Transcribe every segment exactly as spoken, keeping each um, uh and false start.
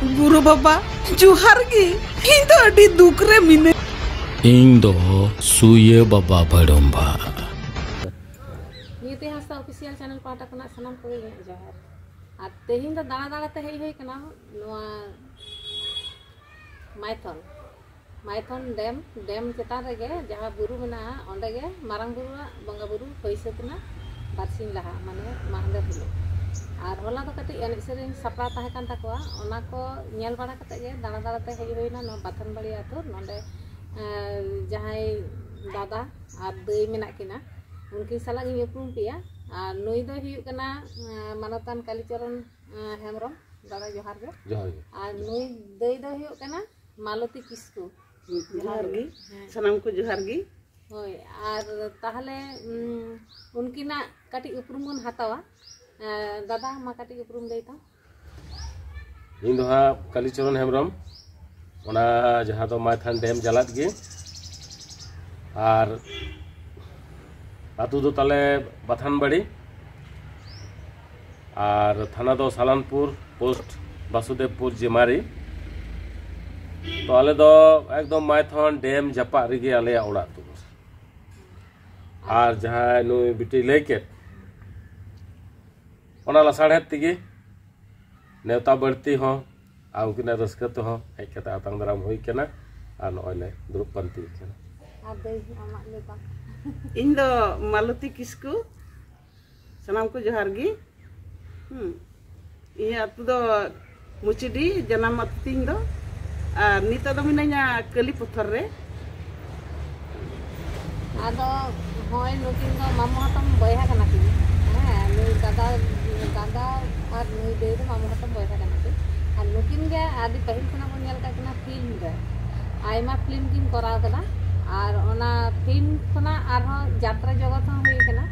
ᱜᱩᱨᱩ ᱵᱟᱵᱟ, ᱡᱚᱦᱟᱨ ᱜᱮ᱾ ᱤᱧ ᱫᱚ ᱟᱹᱰᱤ ᱫᱩᱠ ᱨᱮ ᱢᱤᱱᱟᱹᱧ᱾ ᱤᱧ ᱫᱚ ᱥᱩᱭᱟᱹ ᱵᱟᱵᱟ ᱵᱷᱟᱹᱲᱩᱢᱵᱷᱟ᱾ ᱱᱤᱭᱟᱹᱛᱮ ᱦᱟᱸᱥᱫᱟ ᱚᱯᱷᱤᱥᱤᱭᱟᱞ ᱪᱮᱱᱮᱞ ᱯᱟᱦᱴᱟ ᱠᱷᱚᱱᱟᱜ ᱥᱟᱱᱟᱢ ᱠᱚᱜᱮ ᱤᱧᱟᱹᱜ ᱡᱚᱦᱟᱨ᱾ ᱟᱨ ᱛᱮᱦᱮᱧ ᱫᱚ ᱫᱟᱬᱟ ᱫᱟᱬᱟ ᱛᱮ ᱦᱮᱡ ᱦᱩᱭ ᱠᱟᱱᱟ ᱱᱚᱣᱟ ᱢᱟᱭᱛᱷᱚᱱ᱾ ᱢᱟᱭᱛᱷᱚᱱ ᱰᱮᱢ, ᱰᱮᱢ ᱪᱮᱛᱟᱱ ᱨᱮᱜᱮ ᱡᱟᱦᱟᱸ ᱵᱩᱨᱩ ᱢᱮᱱᱟᱜᱼᱟ, ᱚᱸᱰᱮ ᱜᱮ ᱢᱟᱨᱟᱝ ᱵᱩᱨᱩᱣᱟᱜ ᱵᱚᱸᱜᱟ ᱵᱩᱨᱩ ᱦᱩᱭ ᱥᱟᱹᱛ ᱮᱱᱟ ᱵᱟᱨᱥᱤᱧ ᱞᱟᱦᱟ, ᱢᱟᱱᱮ ᱢᱟᱦᱫᱮᱨ ᱦᱤᱞᱳᱜ᱾ ᱟᱨ ᱦᱚᱞᱟ ᱫᱚ ᱠᱟᱹᱴᱤᱡ ᱮᱱᱮᱡ ᱥᱮᱨᱮᱧ ᱥᱟᱯᱲᱟᱣ ᱛᱟᱦᱮᱸ ᱠᱟᱱ ᱛᱟᱠᱚᱣᱟ, ᱚᱱᱟ ᱠᱚ ᱧᱮᱞ ᱵᱟᱲᱟ ᱠᱟᱛᱮ ᱜᱮ ᱫᱟᱬᱟ ᱫᱟᱬᱟ ᱛᱮ ᱦᱮᱡ ᱦᱩᱭᱱᱟ ᱱᱚᱣᱟ ᱵᱟᱛᱷᱟᱱᱵᱟᱲᱤ ᱟᱹᱛᱩ᱾ ᱱᱚᱰᱮ, ᱮᱸ, ᱡᱟᱦᱟᱸᱭ ᱫᱟᱫᱟ ᱟᱨ ᱫᱟᱹᱭ ᱢᱮᱱᱟᱜ ᱠᱤᱱᱟ, ᱩᱱᱠᱤᱱ ᱥᱟᱞᱟᱜ ᱤᱧ ᱩᱯᱨᱩᱢ ᱠᱮᱜᱼᱟ᱾ ᱟᱨ ᱱᱩᱭ ᱫᱚᱭ ᱦᱩᱭᱩᱜ ᱠᱟᱱᱟ, ᱮᱸ, ᱢᱟᱱᱚᱛᱟᱱ ᱠᱟᱞᱤᱪᱚᱨᱚᱱ, ᱮᱸ, ᱦᱮᱢᱵᱨᱚᱢ᱾ ᱫᱟᱫᱟ, ᱡᱚᱦᱟᱨ ᱜᱮ᱾ ᱡᱚᱦᱟᱨ ᱜᱮ᱾ ᱟᱨ ᱱᱩᱭ ᱫᱟᱹᱭ ᱫᱚ ᱦᱩᱭᱩᱜ ᱠᱟᱱᱟ ᱢᱟᱞᱚᱛᱤ ᱠᱤᱥᱠᱩ᱾ ᱡᱚᱦᱟᱨ ᱜᱮ᱾ ᱦᱮᱸ᱾ ᱥᱟᱱᱟᱢ ᱠᱚ ᱡᱚᱦᱟᱨ ᱜᱮ᱾ ᱦᱳᱭ, ᱟᱨ ᱛᱟᱦᱚᱞᱮ, ᱩᱢ, ᱩᱱᱠᱤᱱᱟᱜ ᱠᱟᱹᱴᱤᱡ ᱩᱯᱨᱩᱢ ᱵᱚᱱ ᱦᱟᱛᱟᱣᱟ᱾ ᱮᱸ, ᱫᱟᱫᱟ, ᱢᱟ ᱠᱟᱹᱴᱤᱡ ᱩᱯᱨᱩᱢ ᱞᱟᱹᱭ ᱛᱟᱢ᱾ ᱤᱧ ᱫᱚ ᱦᱟᱸᱜ ᱠᱟᱞᱤᱪᱚᱨᱚᱱ ᱦᱮᱢᱵᱨᱚᱢ, ᱚᱱᱟ ᱡᱟᱦᱟᱸ ᱫᱚ ᱢᱟᱭᱛᱷᱟᱱ ᱰᱮᱢ ᱡᱟᱞᱟᱫ ᱜᱮ, ᱟᱨ ᱟᱹᱛᱩ ᱫᱚ ᱛᱟᱞᱮ ᱵᱟᱛᱷᱟᱱᱵᱟᱲᱤ, ᱟᱨ ᱛᱷᱟᱱᱟ ᱫᱚ ᱥᱟᱞᱟᱱᱯᱩᱨ, ᱯᱳᱥᱴ ᱵᱟᱥᱩᱫᱮᱵᱽᱯᱩᱨ ᱡᱮᱢᱟᱨᱤ᱾ ᱛᱚ ᱟᱞᱮ ᱫᱚ ᱮᱠᱫᱚᱢ ᱢᱟᱭᱛᱷᱚᱱ ᱰᱮᱢ ᱡᱟᱯᱟᱜ ᱨᱮᱜᱮ ᱟᱞᱮᱭᱟᱜ ᱚᱲᱟᱜ ᱫᱚ᱾ ᱟᱨ ᱡᱟᱦᱟᱸᱭ ᱱᱩᱭ ᱵᱤᱴᱤᱭ ᱞᱟᱹᱭ ᱠᱮᱫ, ᱚᱱᱟ ᱞᱟᱥᱟᱲᱦᱮᱫ ᱛᱮᱜᱮ ᱱᱮᱣᱛᱟ ᱵᱟᱹᱲᱛᱤ ᱦᱚᱸ ᱟᱨ ᱩᱱᱠᱤᱱᱟᱜ ᱨᱟᱹᱥᱠᱟᱹ ᱛᱮᱦᱚᱸ ᱦᱮᱡ ᱠᱟᱛᱮ ᱟᱛᱟᱝ ᱫᱟᱨᱟᱢ ᱦᱩᱭ ᱠᱟᱱᱟ᱾ ᱟᱨ ᱱᱚᱜᱼᱚᱭ ᱞᱮ ᱫᱩᱲᱩᱵ ᱯᱟᱱᱛᱮ ᱠᱟᱱᱟ᱾ ᱟᱨ ᱫᱟᱹᱭ, ᱟᱢᱟᱜ ᱞᱟᱹᱭ ᱛᱟᱢ? ᱤᱧ ᱫᱚ ᱢᱟᱞᱚᱛᱤ ᱠᱤᱥᱠᱩ, ᱥᱟᱱᱟᱢ ᱠᱚ ᱡᱚᱦᱟᱨ ᱜᱮ᱾ ᱦᱩᱸ᱾ ᱤᱧᱟᱹᱜ ᱟᱹᱛᱩ ᱫᱚ ᱢᱩᱪᱤᱰᱤ, ᱡᱟᱱᱟᱢ ᱟᱹᱛᱩ ᱛᱤᱧ ᱫᱚ᱾ ᱟᱨ ᱱᱤᱛᱚᱜ ᱫᱚ ᱢᱤᱱᱟᱹᱧᱟ ᱠᱟᱹᱞᱤ ᱯᱚᱛᱷᱚᱨ ᱨᱮ᱾ ᱟᱫᱚ ᱦᱚᱸᱜᱼᱚᱭ ᱱᱩᱠᱤᱱ ᱫᱚ ᱢᱟᱢᱚ ᱦᱟᱛᱚᱢ ᱵᱚᱭᱦᱟ ᱠᱟᱱᱟ ᱠᱤᱱ᱾ ᱦᱮᱸ, ᱱᱩᱭ ᱫᱟᱫᱟ, ᱫᱟᱫᱟ ᱟᱨ ᱱᱩᱭ ᱫᱟᱹᱭ ᱫᱚ ᱢᱟᱢᱚ ᱦᱟᱛᱚᱢ ᱵᱚᱭᱦᱟ ᱠᱟᱱᱟ ᱠᱤᱱ᱾ ᱟᱨ ᱱᱩᱠᱤᱱ ᱜᱮ ᱟᱹᱰᱤ ᱯᱟᱹᱦᱤᱞ ᱠᱷᱚᱱᱟᱜ ᱵᱚᱱ ᱧᱮᱞ ᱠᱟᱜ ᱠᱤᱱᱟ ᱯᱷᱤᱞᱢ ᱨᱮ᱾ ᱟᱭᱢᱟ ᱯᱷᱤᱞᱢ ᱠᱤᱱ ᱠᱚᱨᱟᱣ ᱠᱟᱫᱟ᱾ ᱟᱨ ᱚᱱᱟ ᱯᱷᱤᱞᱢ ᱠᱷᱚᱱᱟᱜ ᱟᱨᱦᱚᱸ ᱡᱟᱛᱨᱟ ᱡᱚᱜᱚᱛ ᱦᱚᱸ ᱦᱩᱭ ᱠᱟᱱᱟ᱾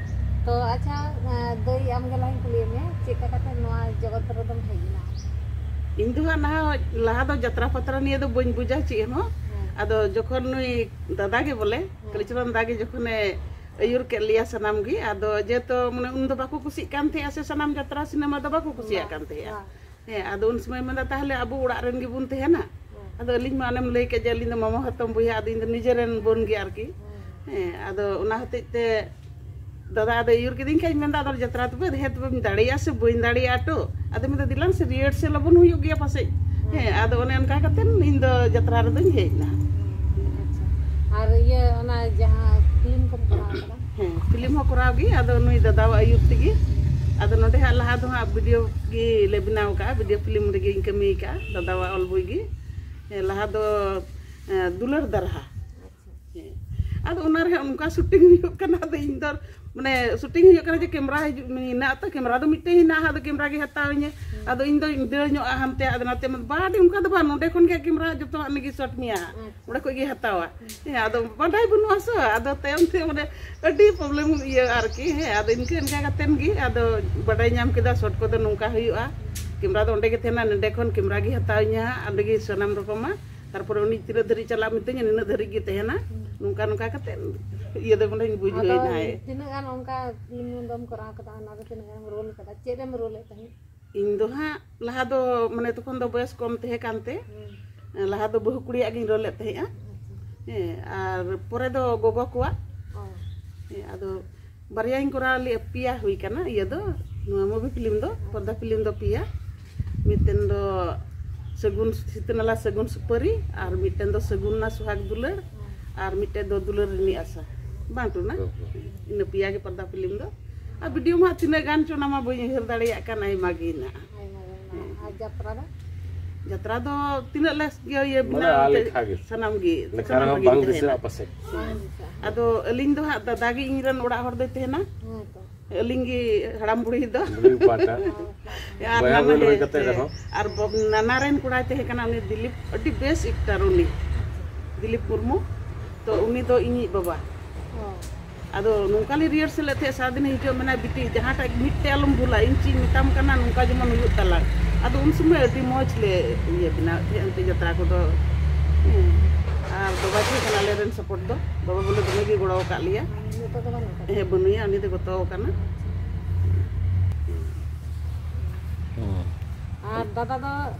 ᱛᱚ ᱟᱪᱪᱷᱟ, ᱮᱸ, ᱫᱟᱹᱭ, ᱟᱢ ᱜᱮ ᱞᱟᱦᱟᱧ ᱠᱩᱞᱤᱭᱮᱫ ᱢᱮᱭᱟ, ᱪᱮᱫ ᱞᱮᱠᱟ ᱠᱟᱛᱮ ᱱᱚᱣᱟ ᱡᱚᱜᱚᱛ ᱨᱮᱫᱚᱢ ᱦᱮᱡ ᱮᱱᱟ? ᱤᱧ ᱫᱚ ᱦᱟᱸᱜ ᱱᱟᱦᱟᱜ ᱞᱟᱦᱟ ᱫᱚ ᱡᱟᱛᱨᱟ ᱯᱟᱛᱨᱟ ᱱᱤᱭᱮ ᱫᱚ ᱵᱟᱹᱧ ᱵᱩᱡᱟ ᱪᱮᱫ ᱦᱚᱸ᱾ ᱦᱮᱸ᱾ ᱟᱫᱚ ᱡᱚᱠᱷᱚᱱ ᱱᱩᱭ ᱫᱟᱫᱟ ᱜᱮ ᱵᱚᱞᱮ, ᱦᱮᱸ᱾ ᱠᱟᱞᱤᱪᱚᱨᱚᱱ ᱫᱟ ᱜᱮ ᱡᱚᱠᱷᱚᱱᱮ ᱟᱹᱭᱩᱨ ᱠᱮᱫ ᱞᱮᱭᱟ ᱥᱟᱱᱟᱢ ᱜᱮ, ᱟᱫᱚ ᱡᱮᱦᱮᱛᱩ ᱢᱟᱱᱮ ᱩᱱ ᱫᱚ ᱵᱟᱠᱚ ᱠᱩᱥᱤᱜ ᱠᱟᱱ ᱛᱟᱦᱮᱸᱜᱼᱟ ᱥᱮ ᱥᱟᱱᱟᱢ ᱡᱟᱛᱨᱟ ᱥᱤᱱᱮᱢᱟ ᱫᱚ ᱵᱟᱠᱚ ᱠᱩᱥᱤᱭᱟᱜ ᱵᱟᱝ, ᱠᱟᱱ ᱛᱟᱦᱮᱸᱜᱼᱟ᱾ ᱵᱟᱝ᱾ ᱦᱮᱸ, ᱟᱫᱚ ᱩᱱ ᱥᱚᱢᱚᱭ ᱢᱮᱱᱫᱟ, "ᱛᱟᱦᱞᱮ ᱟᱵᱚ ᱚᱲᱟᱜ ᱨᱮᱱ ᱜᱮᱵᱚᱱ ᱛᱟᱦᱮᱱᱟ?" ᱦᱮᱸ᱾ ᱟᱫᱚ ᱟᱹᱞᱤᱧ ᱢᱟ ᱚᱱᱮᱢ ᱞᱟᱹᱭ ᱠᱮᱫ ᱡᱮ ᱟᱹᱞᱤᱧ ᱫᱚ ᱢᱟᱢᱚ ᱦᱟᱛᱚᱢ ᱵᱚᱭᱦᱟ, ᱟᱫᱚ ᱤᱧ ᱫᱚ ᱱᱤᱡᱮᱨᱮᱱ ᱵᱚᱱ ᱜᱮ ᱟᱨᱠᱤ᱾ ᱦᱮᱸ᱾ ᱦᱮᱸ, ᱟᱫᱚ ᱚᱱᱟ ᱦᱚᱛᱮᱡ ᱛᱮ ᱫᱟᱫᱟ ᱟᱫᱚ ᱟᱹᱭᱩᱨ ᱠᱤᱫᱤᱧ ᱠᱷᱟᱡ ᱢᱮᱱᱫᱟ, "ᱟᱫᱚ ᱡᱟᱛᱨᱟ ᱛᱚᱵᱮ ᱦᱮᱸ ᱛᱚᱵᱮᱢ ᱫᱟᱲᱮᱭᱟᱜᱼᱟ ᱥᱮ ᱵᱟᱹᱧ ᱫᱟᱲᱮᱭᱟᱜᱼᱟ ᱴᱳ?" ᱟᱫᱚ ᱢᱮᱱᱫᱟ, "ᱫᱮᱞᱟᱝ ᱥᱮ ᱨᱤᱦᱟᱨᱥᱮᱞ ᱟᱵᱚᱱ, ᱦᱩᱭᱩᱜ ᱜᱮᱭᱟ ᱯᱟᱥᱮᱡ?" ᱦᱮᱸ᱾ ᱦᱮᱸ, ᱟᱫᱚ ᱚᱱᱮ ᱚᱱᱠᱟ ᱠᱟᱛᱮ ᱤᱧ ᱫᱚ ᱡᱟᱛᱨᱟ ᱨᱮᱫᱚᱧ ᱦᱮᱡ ᱮᱱᱟ᱾ ᱟᱪᱪᱷᱟ᱾ ᱟᱨ ᱤᱭᱟᱹ, ᱚᱱᱟ ᱡᱟᱦᱟᱸ ᱯᱷᱤᱞᱢ ᱠᱚᱢ ᱠᱚᱨᱟᱣ ᱠᱟᱫᱟ? ᱦᱮᱸ, ᱯᱷᱤᱞᱢ ᱦᱚᱸ ᱠᱚᱨᱟᱣ ᱜᱮ, ᱟᱫᱚ ᱱᱩᱭ ᱫᱟᱫᱟᱣᱟᱜ ᱟᱹᱭᱩᱨ ᱛᱮᱜᱮ᱾ ᱟᱫᱚ ᱱᱚᱰᱮ ᱦᱟᱸᱜ ᱞᱟᱦᱟ ᱫᱚ ᱦᱟᱸᱜ ᱵᱷᱤᱰᱤᱭᱳ ᱜᱮ ᱞᱮ ᱵᱮᱱᱟᱣ ᱠᱟᱜᱼᱟ, ᱵᱷᱤᱰᱤᱭᱳ ᱯᱷᱤᱞᱢ ᱨᱮᱜᱮᱧ ᱠᱟᱹᱢᱤ ᱠᱟᱜᱼᱟ, ᱫᱟᱫᱟᱣᱟᱜ ᱚᱞ ᱵᱳᱭ ᱜᱮ᱾ ᱦᱮᱸ, ᱞᱟᱦᱟ ᱫᱚ, ᱮᱸ, ᱫᱩᱞᱟᱹᱲ ᱫᱟᱨᱦᱟ᱾ ᱟᱪᱪᱷᱟ᱾ ᱦᱮᱸ᱾ ᱟᱫᱚ ᱚᱱᱟ ᱨᱮᱦᱚᱸ ᱚᱱᱠᱟ ᱥᱩᱴᱤᱝ ᱦᱩᱭᱩᱜ ᱠᱟᱱᱟ, ᱟᱫᱚ ᱤᱧ ᱫᱚ, ᱢᱟᱱᱮ, ᱥᱩᱴᱤᱝ ᱦᱩᱭᱩᱜ ᱠᱟᱱᱟ ᱡᱮ ᱠᱮᱢᱨᱟ ᱦᱤᱡᱩᱜ, ᱢᱮᱱᱟᱜ ᱛᱚ, ᱠᱮᱢᱨᱟ ᱫᱚ ᱢᱤᱫᱴᱮᱡ ᱦᱮᱱᱟᱜᱼᱟ, ᱟᱫᱚ ᱠᱮᱢᱨᱟ ᱜᱮ ᱦᱟᱛᱟᱣ ᱤᱧᱟᱹ᱾ ᱦᱩᱸ᱾ ᱟᱫᱚ ᱤᱧ ᱫᱚᱧ ᱫᱟᱹᱲ ᱧᱚᱜᱼᱟ ᱦᱟᱱᱛᱮ, ᱟᱫᱚ ᱱᱟᱛᱮ ᱢᱟ, ᱵᱟᱝ, ᱚᱱᱠᱟ ᱫᱚ ᱵᱟᱝ, ᱱᱚᱸᱰᱮ ᱠᱷᱚᱱ ᱜᱮ ᱠᱮᱢᱨᱟ ᱡᱚᱛᱚᱣᱟᱜ ᱱᱤᱡᱮ ᱥᱚᱴ ᱢᱮᱭᱟ ᱦᱟᱸᱜ᱾ ᱟᱪᱪᱷᱟ᱾ ᱚᱸᱰᱮ ᱠᱷᱚᱡ ᱜᱮ ᱦᱟᱛᱟᱣᱟ᱾ ᱦᱩᱸ᱾ ᱦᱮᱸ, ᱟᱫᱚ ᱵᱟᱰᱟᱭ ᱵᱟᱹᱱᱩᱜᱼᱟ ᱥᱮ, ᱟᱫᱚ ᱛᱟᱭᱚᱢ ᱛᱮ, ᱢᱟᱱᱮ, ᱟᱹᱰᱤ ᱯᱨᱚᱵᱞᱮᱢ ᱤᱭᱟᱹ ᱟᱨᱠᱤ᱾ ᱦᱮᱸ, ᱟᱫᱚ ᱤᱱᱠᱟᱹ, ᱤᱱᱠᱟ ᱠᱟᱛᱮᱱ ᱜᱮ ᱟᱫᱚ ᱵᱟᱰᱟᱭ ᱧᱟᱢ ᱠᱮᱫᱟ ᱥᱚᱴ ᱠᱚᱫᱚ ᱱᱚᱝᱠᱟ ᱦᱩᱭᱩᱜᱼᱟ, ᱠᱮᱢᱨᱟ ᱫᱚ ᱚᱸᱰᱮ ᱜᱮ ᱛᱟᱦᱮᱱᱟ, ᱱᱚᱸᱰᱮ ᱠᱷᱚᱱ ᱠᱮᱢᱨᱟ ᱜᱮ ᱦᱟᱛᱟᱣ ᱤᱧᱟᱹ ᱦᱟᱸᱜ, ᱚᱸᱰᱮ ᱜᱮ ᱥᱟᱱᱟᱢ ᱨᱚᱠᱚᱢᱟ᱾ ᱛᱟᱨᱯᱚᱨᱮ ᱩᱱᱤ ᱛᱤᱱᱟᱹᱜ ᱫᱷᱟᱹᱨᱤᱡ ᱪᱟᱞᱟᱜ ᱢᱤᱛᱟᱹᱧᱟ, ᱱᱤᱱᱟᱹᱜ ᱫᱷᱟᱹᱨᱤᱡ ᱜᱮ ᱛᱟᱦᱮᱱᱟ᱾ ᱦᱩᱸ᱾ ᱱᱚᱝᱠᱟ, ᱱᱚᱝᱠᱟ ᱠᱟᱛᱮ ᱤᱭᱟᱹ ᱫᱚ ᱵᱚᱞᱮᱧ ᱵᱩᱡᱷᱟᱹᱣ ᱟᱫᱚ ᱮᱱᱟ᱾ ᱦᱮᱸ᱾ ᱛᱤᱱᱟᱹᱜ ᱜᱟᱱ ᱚᱱᱠᱟ ᱯᱷᱤᱞᱢ ᱫᱚᱢ ᱠᱚᱨᱟᱣ ᱠᱟᱫᱟ? ᱚᱱᱟ ᱨᱮ ᱛᱤᱱᱟᱹᱜ ᱜᱟᱱᱮᱢ ᱨᱳᱞ ᱠᱟᱫᱟ? ᱪᱮᱫ ᱮᱢ ᱨᱳᱞ ᱮᱫ ᱛᱟᱦᱮᱸᱫ? ᱤᱧ ᱫᱚ ᱦᱟᱸᱜ ᱞᱟᱦᱟ ᱫᱚ, ᱢᱟᱱᱮ, ᱛᱚᱠᱷᱚᱱ ᱫᱚ ᱵᱚᱭᱚᱥ ᱠᱚᱢ ᱛᱟᱦᱮᱸ ᱠᱟᱱᱛᱮ, ᱦᱩᱸ᱾ ᱞᱟᱦᱟ ᱫᱚ ᱵᱟᱹᱦᱩ ᱠᱩᱲᱤᱭᱟᱜ ᱜᱤᱧ ᱨᱳᱞ ᱮᱫ ᱛᱟᱦᱮᱸᱜᱼᱟ᱾ ᱟᱪᱪᱷᱟ᱾ ᱦᱮᱸ, ᱟᱨ ᱯᱚᱨᱮ ᱫᱚ ᱜᱚᱜᱚ ᱠᱚᱣᱟᱜ᱾ ᱚ᱾ ᱦᱮᱸ, ᱟᱫᱚ ᱵᱟᱨᱭᱟᱧ ᱠᱚᱨᱟᱣ ᱞᱮᱫᱼᱟ, ᱯᱮᱭᱟ ᱦᱩᱭ ᱠᱟᱱᱟ᱾ ᱤᱭᱟᱹ ᱫᱚ, ᱱᱚᱣᱟ ᱢᱩᱵᱷᱤ ᱯᱷᱤᱞᱢ ᱫᱚ, ᱯᱚᱨᱫᱟ ᱯᱷᱤᱞᱢ ᱫᱚ ᱯᱮᱭᱟ᱾ ᱢᱤᱫᱴᱮᱱ ᱫᱚ ᱥᱟᱹᱜᱩᱱ, ᱥᱤᱛᱟᱹ ᱱᱟᱞᱟ ᱥᱟᱹᱜᱩᱱ ᱥᱩᱯᱟᱹᱨᱤ, ᱟᱨ ᱢᱤᱫᱴᱮᱱ ᱫᱚ ᱥᱟᱹᱜᱩᱱ ᱱᱟ ᱥᱩᱦᱟᱜᱽ ᱫᱩᱞᱟᱹᱲ, ᱟᱨ ᱢᱤᱫᱴᱮᱱ ᱫᱚ ᱫᱩᱞᱟᱹᱲ ᱨᱤᱱᱤᱡ ᱟᱥᱟ᱾ ᱵᱟᱝ ᱴᱩᱱᱟ? ᱦᱮᱸ, ᱦᱮᱸ᱾ ᱤᱱᱟᱹ ᱯᱮᱭᱟ ᱜᱮ ᱯᱚᱨᱫᱟ ᱯᱷᱤᱞᱢ ᱫᱚ᱾ ᱟᱨ ᱵᱷᱤᱰᱤᱭᱳ ᱢᱟ ᱛᱤᱱᱟᱹᱜ ᱜᱟᱱ ᱪᱚ, ᱚᱱᱟ ᱢᱟ ᱵᱟᱹᱧ ᱩᱭᱦᱟᱹᱨ ᱫᱟᱲᱮᱭᱟᱜ ᱠᱟᱱ, ᱟᱭᱢᱟ ᱜᱮ ᱦᱮᱱᱟᱜᱼᱟ᱾ ᱟᱭᱢᱟ ᱜᱮ ᱢᱮᱱᱟᱜᱼᱟ᱾ ᱦᱮᱸ᱾ ᱟᱨ ᱡᱟᱛᱨᱟ ᱫᱚ? ᱡᱟᱛᱨᱟ ᱫᱚ ᱛᱤᱱᱟᱹᱜ ᱞᱮ ᱤᱭᱟᱹ, ᱢᱟᱱᱮ, ᱵᱮᱱᱟᱣ ᱟᱞᱮ ᱮᱱᱛᱮᱫ ᱞᱮᱠᱷᱟ ᱜᱮ᱾ ᱥᱟᱱᱟᱢ ᱜᱮ, ᱞᱮᱠᱷᱟ ᱥᱟᱱᱟᱢ ᱨᱮᱦᱚᱸ ᱨᱮᱜᱮ ᱵᱟᱝ ᱛᱟᱦᱮᱱᱟ᱾ ᱫᱤᱥᱟᱹᱜᱼᱟ ᱯᱟᱥᱮᱡ᱾ ᱵᱟᱝ ᱫᱤᱥᱟᱹᱜᱼᱟ᱾ ᱟᱫᱚ ᱟᱹᱞᱤᱧ ᱫᱚ ᱦᱟᱸᱜ ᱫᱟᱫᱟ ᱜᱮ ᱤᱧ ᱨᱮᱱ ᱚᱲᱟᱜ ᱦᱚᱲ ᱫᱚᱭ ᱛᱟᱦᱮᱱᱟ᱾ ᱦᱮᱸ ᱛᱚ᱾ ᱟᱹᱞᱤᱧ ᱜᱮ ᱦᱟᱲᱟᱢ ᱵᱩᱲᱦᱤ ᱫᱚ᱾ ᱵᱩᱲᱦᱤ ᱯᱟᱦᱴᱟ᱾ ᱟᱨ ᱵᱚᱭᱦᱟ ᱱᱟᱱᱟ ᱵᱚᱭᱦᱟ ᱦᱩᱭ ᱦᱮᱸ, ᱠᱟᱛᱮ ᱦᱮᱸ᱾ ᱨᱮᱦᱚᱸ᱾ ᱟᱨ ᱵᱚ-, ᱱᱟᱱᱟ ᱨᱮᱱ ᱠᱚᱲᱟᱭ ᱛᱟᱦᱮᱸ ᱠᱟᱱᱟ, ᱩᱱᱤ ᱫᱤᱞᱤᱯ, ᱟᱹᱰᱤ ᱵᱮᱥ ᱮᱠᱴᱟᱨ ᱩᱱᱤ, ᱫᱤᱞᱤᱯ ᱢᱩᱨᱢᱩ᱾ ᱛᱚ ᱩᱱᱤ ᱫᱚ ᱤᱧᱤᱡ ᱵᱟᱵᱟ᱾ ᱚ᱾ ᱟᱫᱚ ᱱᱚᱝᱠᱟ ᱞᱮ ᱨᱤᱦᱟᱨᱥᱮᱞ ᱮᱫ ᱛᱟᱦᱮᱸᱫ, ᱥᱟᱨᱟᱫᱤᱱ ᱦᱤᱡᱩᱜ ᱢᱮᱱᱟ, "ᱵᱤᱴᱤ, ᱡᱟᱦᱟᱸᱴᱟᱜ ᱢᱤᱫᱴᱮᱡ ᱟᱞᱚᱢ ᱵᱷᱩᱞᱟ, ᱤᱧ ᱪᱮᱫ ᱤᱧ ᱢᱮᱛᱟᱢ ᱠᱟᱱᱟ, ᱱᱚᱝᱠᱟ ᱡᱮᱢᱚᱱ ᱦᱩᱭᱩᱜ ᱛᱟᱞᱟᱝ᱾" ᱟᱫᱚ ᱩᱱ ᱥᱚᱢᱚᱭ ᱟᱹᱰᱤ ᱢᱚᱡᱽ ᱞᱮ ᱤᱭᱟᱹ ᱵᱮᱱᱟᱣᱮᱫ ᱛᱟᱦᱮᱸᱫ ᱮᱱᱛᱮ ᱡᱟᱛᱨᱟ ᱠᱚᱫᱚ᱾ ᱦᱮᱸ᱾ ᱟᱨ ᱵᱟᱵᱟ ᱛᱟᱦᱮᱸ ᱠᱟᱱᱟ ᱟᱞᱮ ᱨᱮᱱ ᱥᱟᱯᱳᱨᱴ ᱫᱚ, ᱵᱟᱵᱟ ᱵᱚᱞᱮ ᱫᱚᱢᱮ ᱜᱮ ᱜᱚᱲᱚ ᱟᱠᱟᱫ ᱞᱮᱭᱟ᱾ ᱱᱤᱛᱚᱜ ᱫᱚ ᱵᱟᱹᱱᱩᱜ ᱟᱠᱟᱫᱟ? ᱦᱮᱸ, ᱵᱟᱹᱱᱩᱭᱟ, ᱩᱱᱤ ᱫᱚ ᱜᱚᱛᱚ ᱟᱠᱟᱱᱟ᱾ ᱦᱩᱸ᱾ ᱟᱨ ᱫᱟᱫᱟ ᱫᱚ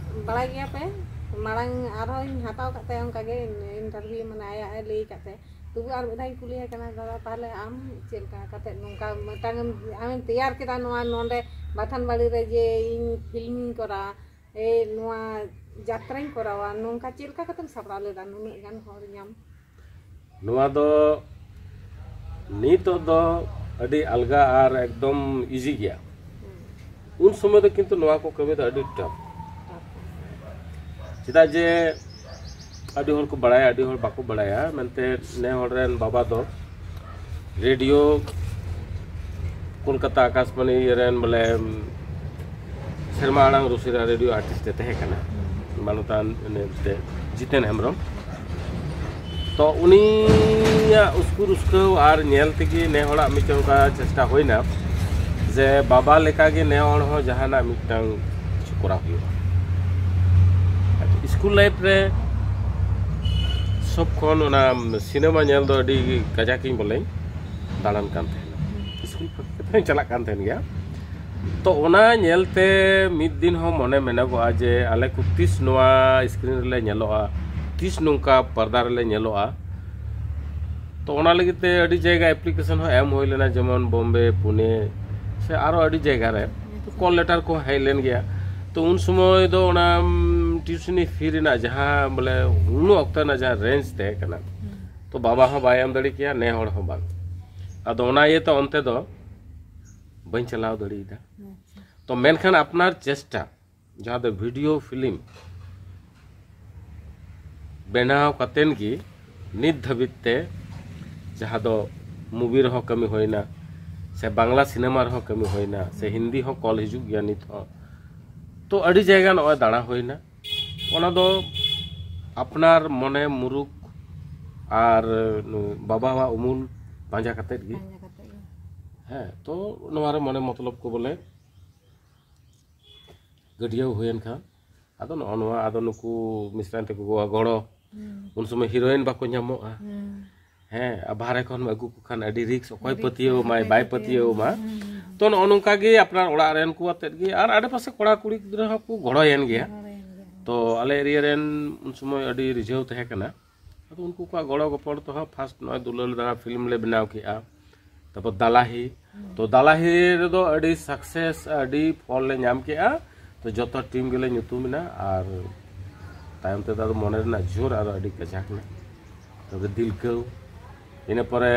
ᱵᱟᱲᱟᱭ ᱜᱮᱭᱟ ᱯᱮ, ᱢᱟᱲᱟᱝ ᱟᱨᱦᱚᱸᱧ ᱦᱟᱛᱟᱣ ᱟᱠᱟᱫ ᱛᱟᱭᱟ ᱚᱱᱠᱟ ᱜᱮ ᱤᱱᱴᱟᱨᱵᱷᱤᱭᱩ, ᱢᱟᱱᱮ ᱟᱭᱟᱜ ᱮ ᱞᱟᱹᱭ ᱟᱠᱟᱫ ᱛᱟᱭᱟ᱾ ᱛᱚᱵᱩ ᱟᱨ ᱢᱤᱫ ᱫᱷᱟᱣ ᱤᱧ ᱠᱩᱞᱤᱭᱮ ᱠᱟᱱᱟ, ᱫᱟᱫᱟ ᱛᱟᱦᱚᱞᱮ ᱟᱢ ᱪᱮᱫ ᱞᱮᱠᱟ ᱠᱟᱛᱮ ᱱᱚᱝᱠᱟ ᱢᱤᱫᱴᱟᱝ ᱮᱢ, ᱟᱢᱮᱢ ᱛᱮᱭᱟᱨ ᱠᱮᱫᱟ ᱱᱚᱣᱟ ᱱᱚᱰᱮ ᱵᱟᱛᱷᱟᱱ ᱵᱟᱲᱤ ᱨᱮ ᱡᱮ ᱤᱧ ᱯᱷᱤᱞᱢᱤᱧ ᱠᱚᱨᱟᱣᱟ, ᱮ ᱱᱚᱣᱟ ᱡᱟᱛᱨᱟᱧ ᱠᱚᱨᱟᱣᱟ, ᱱᱚᱝᱠᱟ ᱪᱮᱫ ᱞᱮᱠᱟ ᱠᱟᱛᱮᱢ ᱥᱟᱯᱲᱟᱣ ᱞᱮᱫᱟ ᱱᱩᱱᱟᱹᱜ ᱜᱟᱱ ᱦᱚᱲ ᱧᱟᱢ? ᱱᱚᱣᱟ ᱫᱚ ᱱᱤᱛᱚᱜ ᱫᱚ ᱟᱹᱰᱤ ᱟᱞᱜᱟ ᱟᱨ ᱮᱠᱫᱚᱢ ᱤᱡᱤ ᱜᱮᱭᱟ᱾ ᱩᱱ ᱥᱚᱢᱚᱭ ᱫᱚ ᱠᱤᱱᱛᱩ ᱱᱚᱣᱟ ᱠᱚ ᱠᱟᱹᱢᱤ ᱫᱚ ᱟᱹᱰᱤ ᱴᱟᱯ᱾ ᱪᱮᱫᱟᱜ ᱡᱮ ᱟᱹᱰᱤ ᱦᱚᱲ ᱠᱚ ᱵᱟᱲᱟᱭᱟ, ᱟᱹᱰᱤ ᱦᱚᱲ ᱵᱟᱠᱚ ᱵᱟᱲᱟᱭᱟ᱾ ᱢᱮᱱᱛᱮ ᱱᱮ ᱦᱚᱲ ᱨᱮᱱ ᱵᱟᱵᱟ ᱫᱚ ᱨᱮᱰᱤᱭᱳ ᱠᱳᱞᱠᱟᱛᱟ ᱟᱠᱟᱥᱵᱟণᱤ ᱨᱮᱱ ᱵᱚᱞᱮ ᱥᱮᱨᱢᱟ ᱟᱲᱟᱝ ᱨᱩᱥᱤᱨᱟ ᱨᱮᱰᱤᱭᱳ ᱟᱨᱴᱤᱥᱴ ᱮ ᱛᱟᱦᱮᱸ ᱠᱟᱱᱟ, ᱢᱟᱱᱚᱛᱟᱱ ᱮᱱᱛᱮ ᱡᱤᱛᱮᱱ ᱦᱮᱢᱵᱨᱚᱢ᱾ ᱛᱚ ᱩᱱᱤᱭᱟᱜ ᱩᱥᱠᱩᱨ ᱩᱥᱠᱟᱹᱣ ᱟᱨ ᱧᱮᱞ ᱛᱮᱜᱮ ᱱᱮ ᱦᱚᱲᱟᱜ ᱢᱤᱫᱴᱮᱱ ᱚᱱᱠᱟ ᱪᱮᱥᱴᱟ ᱦᱩᱭᱱᱟ ᱡᱮ ᱵᱟᱵᱟ ᱞᱮᱠᱟᱜᱮ ᱱᱮ ᱦᱚᱲ ᱦᱚᱸ ᱡᱟᱦᱟᱱᱟᱜ ᱢᱤᱫᱴᱟᱝ ᱠᱤᱪᱷᱩ ᱠᱚᱨᱟᱣ ᱦᱩᱭᱩᱜᱼᱟ᱾ ᱥᱠᱩᱞ ᱞᱟᱭᱤᱯᱷ ᱨᱮ ᱥᱚᱵ ᱠᱷᱚᱱ ᱚᱱᱟ ᱥᱤᱱᱮᱢᱟ ᱧᱮᱞ ᱫᱚ ᱟᱹᱰᱤ ᱠᱟᱡᱟᱠ ᱤᱧ ᱵᱚᱞᱮᱧ ᱫᱟᱬᱟᱱ ᱠᱟᱱ ᱛᱟᱦᱮᱱᱟ, ᱥᱠᱩᱞ ᱯᱷᱟᱸᱠᱟ ᱠᱟᱛᱮ ᱦᱚᱸᱧ ᱪᱟᱞᱟᱜ ᱠᱟᱱ ᱛᱟᱦᱮᱱ ᱜᱮᱭᱟ᱾ ᱛᱚ ᱚᱱᱟ ᱧᱮᱞᱛᱮ ᱢᱤᱫ ᱫᱤᱱ ᱦᱚᱸ ᱢᱚᱱᱮ ᱢᱮᱱᱚᱜᱚᱜᱼᱟ ᱡᱮ ᱟᱞᱮ ᱠᱚ ᱛᱤᱥ ᱱᱚᱣᱟ ᱥᱠᱨᱤᱱ ᱨᱮᱞᱮ ᱧᱮᱞᱚᱜᱼᱟ, ᱛᱤᱥ ᱱᱚᱝᱠᱟ ᱯᱚᱨᱫᱟ ᱨᱮᱞᱮ ᱧᱮᱞᱚᱜᱼᱟ᱾ ᱛᱚ ᱚᱱᱟ ᱞᱟᱹᱜᱤᱫ ᱛᱮ ᱟᱹᱰᱤ ᱡᱟᱭᱜᱟ ᱮᱯᱞᱤᱠᱮᱥᱚᱱ ᱦᱚᱸ ᱮᱢ ᱦᱩᱭ ᱞᱮᱱᱟ, ᱡᱮᱢᱚᱱ ᱵᱚᱢᱵᱮ, ᱯᱩᱱᱮ ᱥᱮ ᱟᱨᱚ ᱟᱹᱰᱤ ᱡᱟᱭᱜᱟ ᱨᱮ ᱠᱚᱞ ᱞᱮᱴᱟᱨ ᱠᱚᱦᱚᱸ ᱦᱮᱡ ᱞᱮᱱ ᱜᱮᱭᱟ᱾ ᱛᱚ ᱩᱱ ᱥᱚᱢᱚᱭ ᱫᱚ ᱚᱱᱟ ᱴᱤᱭᱩᱥᱚᱱᱤ ᱯᱷᱤ ᱨᱮᱱᱟᱜ ᱡᱟᱦᱟᱸ ᱵᱚᱞᱮ ᱩᱱ ᱚᱠᱛᱚ ᱨᱮᱱᱟᱜ ᱡᱟᱦᱟᱸ ᱨᱮᱧᱡᱽ ᱛᱟᱦᱮᱸ ᱠᱟᱱᱟ, ᱛᱚ ᱵᱟᱵᱟ ᱦᱚᱸ ᱵᱟᱭ ᱮᱢ ᱫᱟᱲᱮ ᱠᱮᱭᱟ, ᱱᱮ ᱦᱚᱲ ᱦᱚᱸ ᱵᱟᱝ᱾ ᱟᱫᱚ ᱚᱱᱟ ᱤᱭᱟᱹᱛᱮ ᱚᱱᱛᱮ ᱫᱚ ᱵᱟᱹᱧ ᱪᱟᱞᱟᱣ ᱫᱟᱲᱮᱭᱟᱫᱟ᱾ ᱛᱚ ᱢᱮᱱᱠᱷᱟᱱ ᱟᱯᱱᱟᱨ ᱪᱮᱥᱴᱟ, ᱡᱟᱦᱟᱸ ᱫᱚ ᱵᱷᱤᱰᱤᱭᱳ ᱯᱷᱤᱞᱢ ᱵᱮᱱᱟᱣ ᱠᱟᱛᱮᱱ ᱜᱮ ᱱᱤᱛ ᱫᱷᱟᱹᱵᱤᱡ ᱛᱮ ᱡᱟᱦᱟᱸ ᱫᱚ ᱢᱩᱵᱷᱤ ᱨᱮᱦᱚᱸ ᱠᱟᱹᱢᱤ ᱦᱩᱭᱱᱟ, ᱥᱮ ᱵᱟᱝᱞᱟ ᱥᱤᱱᱮᱢᱟ ᱨᱮᱦᱚᱸ ᱠᱟᱹᱢᱤ ᱦᱩᱭᱱᱟ, ᱥᱮ ᱦᱤᱱᱫᱤ ᱦᱚᱸ ᱠᱚᱞ ᱦᱤᱡᱩᱜ ᱜᱮᱭᱟ ᱱᱤᱛ ᱦᱚᱸ᱾ ᱛᱚ ᱟᱹᱰᱤ ᱡᱟᱭᱜᱟ ᱱᱚᱜᱼᱚᱭ ᱫᱟᱬᱟ ᱦᱩᱭᱱᱟ᱾ ᱚᱱᱟ ᱫᱚ ᱟᱯᱱᱟᱨ ᱢᱚᱱᱮ ᱢᱩᱨᱩᱠ ᱟᱨ ᱵᱟᱵᱟᱣᱟᱜ ᱩᱢᱩᱞ ᱯᱟᱸᱡᱟ ᱠᱟᱛᱮᱫ ᱜᱮ᱾ ᱯᱟᱸᱡᱟ ᱠᱟᱛᱮ ᱜᱮ᱾ ᱦᱮᱸ, ᱛᱚ ᱱᱚᱣᱟ ᱨᱮ ᱢᱚᱱᱮ ᱢᱚᱛᱞᱚᱵ ᱠᱚ ᱵᱚᱞᱮ ᱜᱟᱹᱰᱭᱟᱹᱣ ᱦᱩᱭᱮᱱ ᱠᱷᱟᱱ, ᱟᱫᱚ ᱱᱚᱜᱼᱚ ᱱᱚᱣᱟ, ᱟᱫᱚ ᱱᱩᱠᱩ ᱢᱤᱥᱨᱟᱧ ᱛᱟᱠᱚ ᱠᱚᱣᱟᱜ ᱜᱚᱲᱚ, ᱩᱱ ᱥᱚᱢᱚᱭ ᱦᱤᱨᱳᱭᱤᱱ ᱵᱟᱠᱚ ᱧᱟᱢᱚᱜᱼᱟ᱾ ᱦᱮᱸ, ᱟᱨ ᱵᱟᱦᱨᱮ ᱠᱷᱚᱱ ᱟᱹᱜᱩ ᱠᱚ ᱠᱷᱟᱱ ᱟᱹᱰᱤ ᱨᱤᱠᱥ, ᱚᱠᱚᱭ ᱯᱟᱹᱛᱭᱟᱹᱣ ᱟᱢᱟᱭ, ᱵᱟᱭ ᱯᱟᱹᱛᱭᱟᱹᱣ ᱟᱢᱟ᱾ ᱛᱚ, ᱱᱚᱜᱼᱚ ᱱᱚᱝᱠᱟ ᱜᱮ ᱟᱯᱱᱟᱨ ᱚᱲᱟᱜ ᱨᱮᱱ ᱠᱚ ᱟᱛᱮᱫ ᱜᱮ, ᱟᱨ ᱟᱰᱮᱯᱟᱥᱮ ᱠᱚᱲᱟ ᱠᱩᱲᱤ ᱜᱤᱫᱽᱨᱟᱹ ᱦᱚᱸᱠᱚ ᱜᱚᱲᱚᱭᱮᱱ ᱜᱮᱭᱟ᱾ ᱛᱚ, ᱟᱞᱮ ᱮᱨᱤᱭᱟ ᱨᱮᱱ ᱩᱱ ᱥᱚᱢᱚᱭ ᱟᱹᱰᱤ ᱨᱤᱡᱷᱟᱹᱣ ᱛᱟᱦᱮᱸ ᱠᱟᱱᱟ᱾ ᱟᱫᱚ ᱩᱱᱠᱩ ᱠᱚᱣᱟᱜ ᱜᱚᱲᱚ ᱜᱚᱯᱚᱲ ᱛᱮᱦᱚᱸ ᱯᱷᱟᱥᱴ ᱱᱚᱜᱼᱚᱭ ᱫᱩᱞᱟᱹᱲ ᱫᱟᱬᱟ ᱯᱷᱤᱞᱢ ᱞᱮ ᱵᱮᱱᱟᱣ ᱠᱮᱜᱼᱟ᱾ ᱛᱟᱨᱯᱚᱨ ᱫᱟᱞᱟᱦᱤ᱾ ᱛᱚ, ᱫᱟᱞᱟᱦᱤ ᱨᱮᱫᱚ ᱟᱹᱰᱤ ᱥᱟᱠᱥᱮᱥ, ᱟᱹᱰᱤ ᱯᱷᱚᱞ ᱞᱮ ᱧᱟᱢ ᱠᱮᱜᱼᱟ᱾ ᱛᱚ, ᱡᱚᱛᱚ ᱴᱤᱢ ᱜᱮᱞᱮ ᱧᱩᱛᱩᱢ ᱮᱱᱟ, ᱟᱨ ᱛᱟᱭᱚᱢ ᱛᱮᱫᱚ ᱟᱫᱚ ᱢᱚᱱᱮ ᱨᱮᱱᱟᱜ ᱡᱳᱨ ᱟᱨᱚ ᱟᱹᱰᱤ ᱠᱟᱡᱟᱠ ᱮᱱᱟ᱾ ᱛᱟᱨᱯᱚᱨᱮ ᱫᱤᱞᱠᱟᱹᱣ, ᱤᱱᱟᱹ ᱯᱚᱨᱮ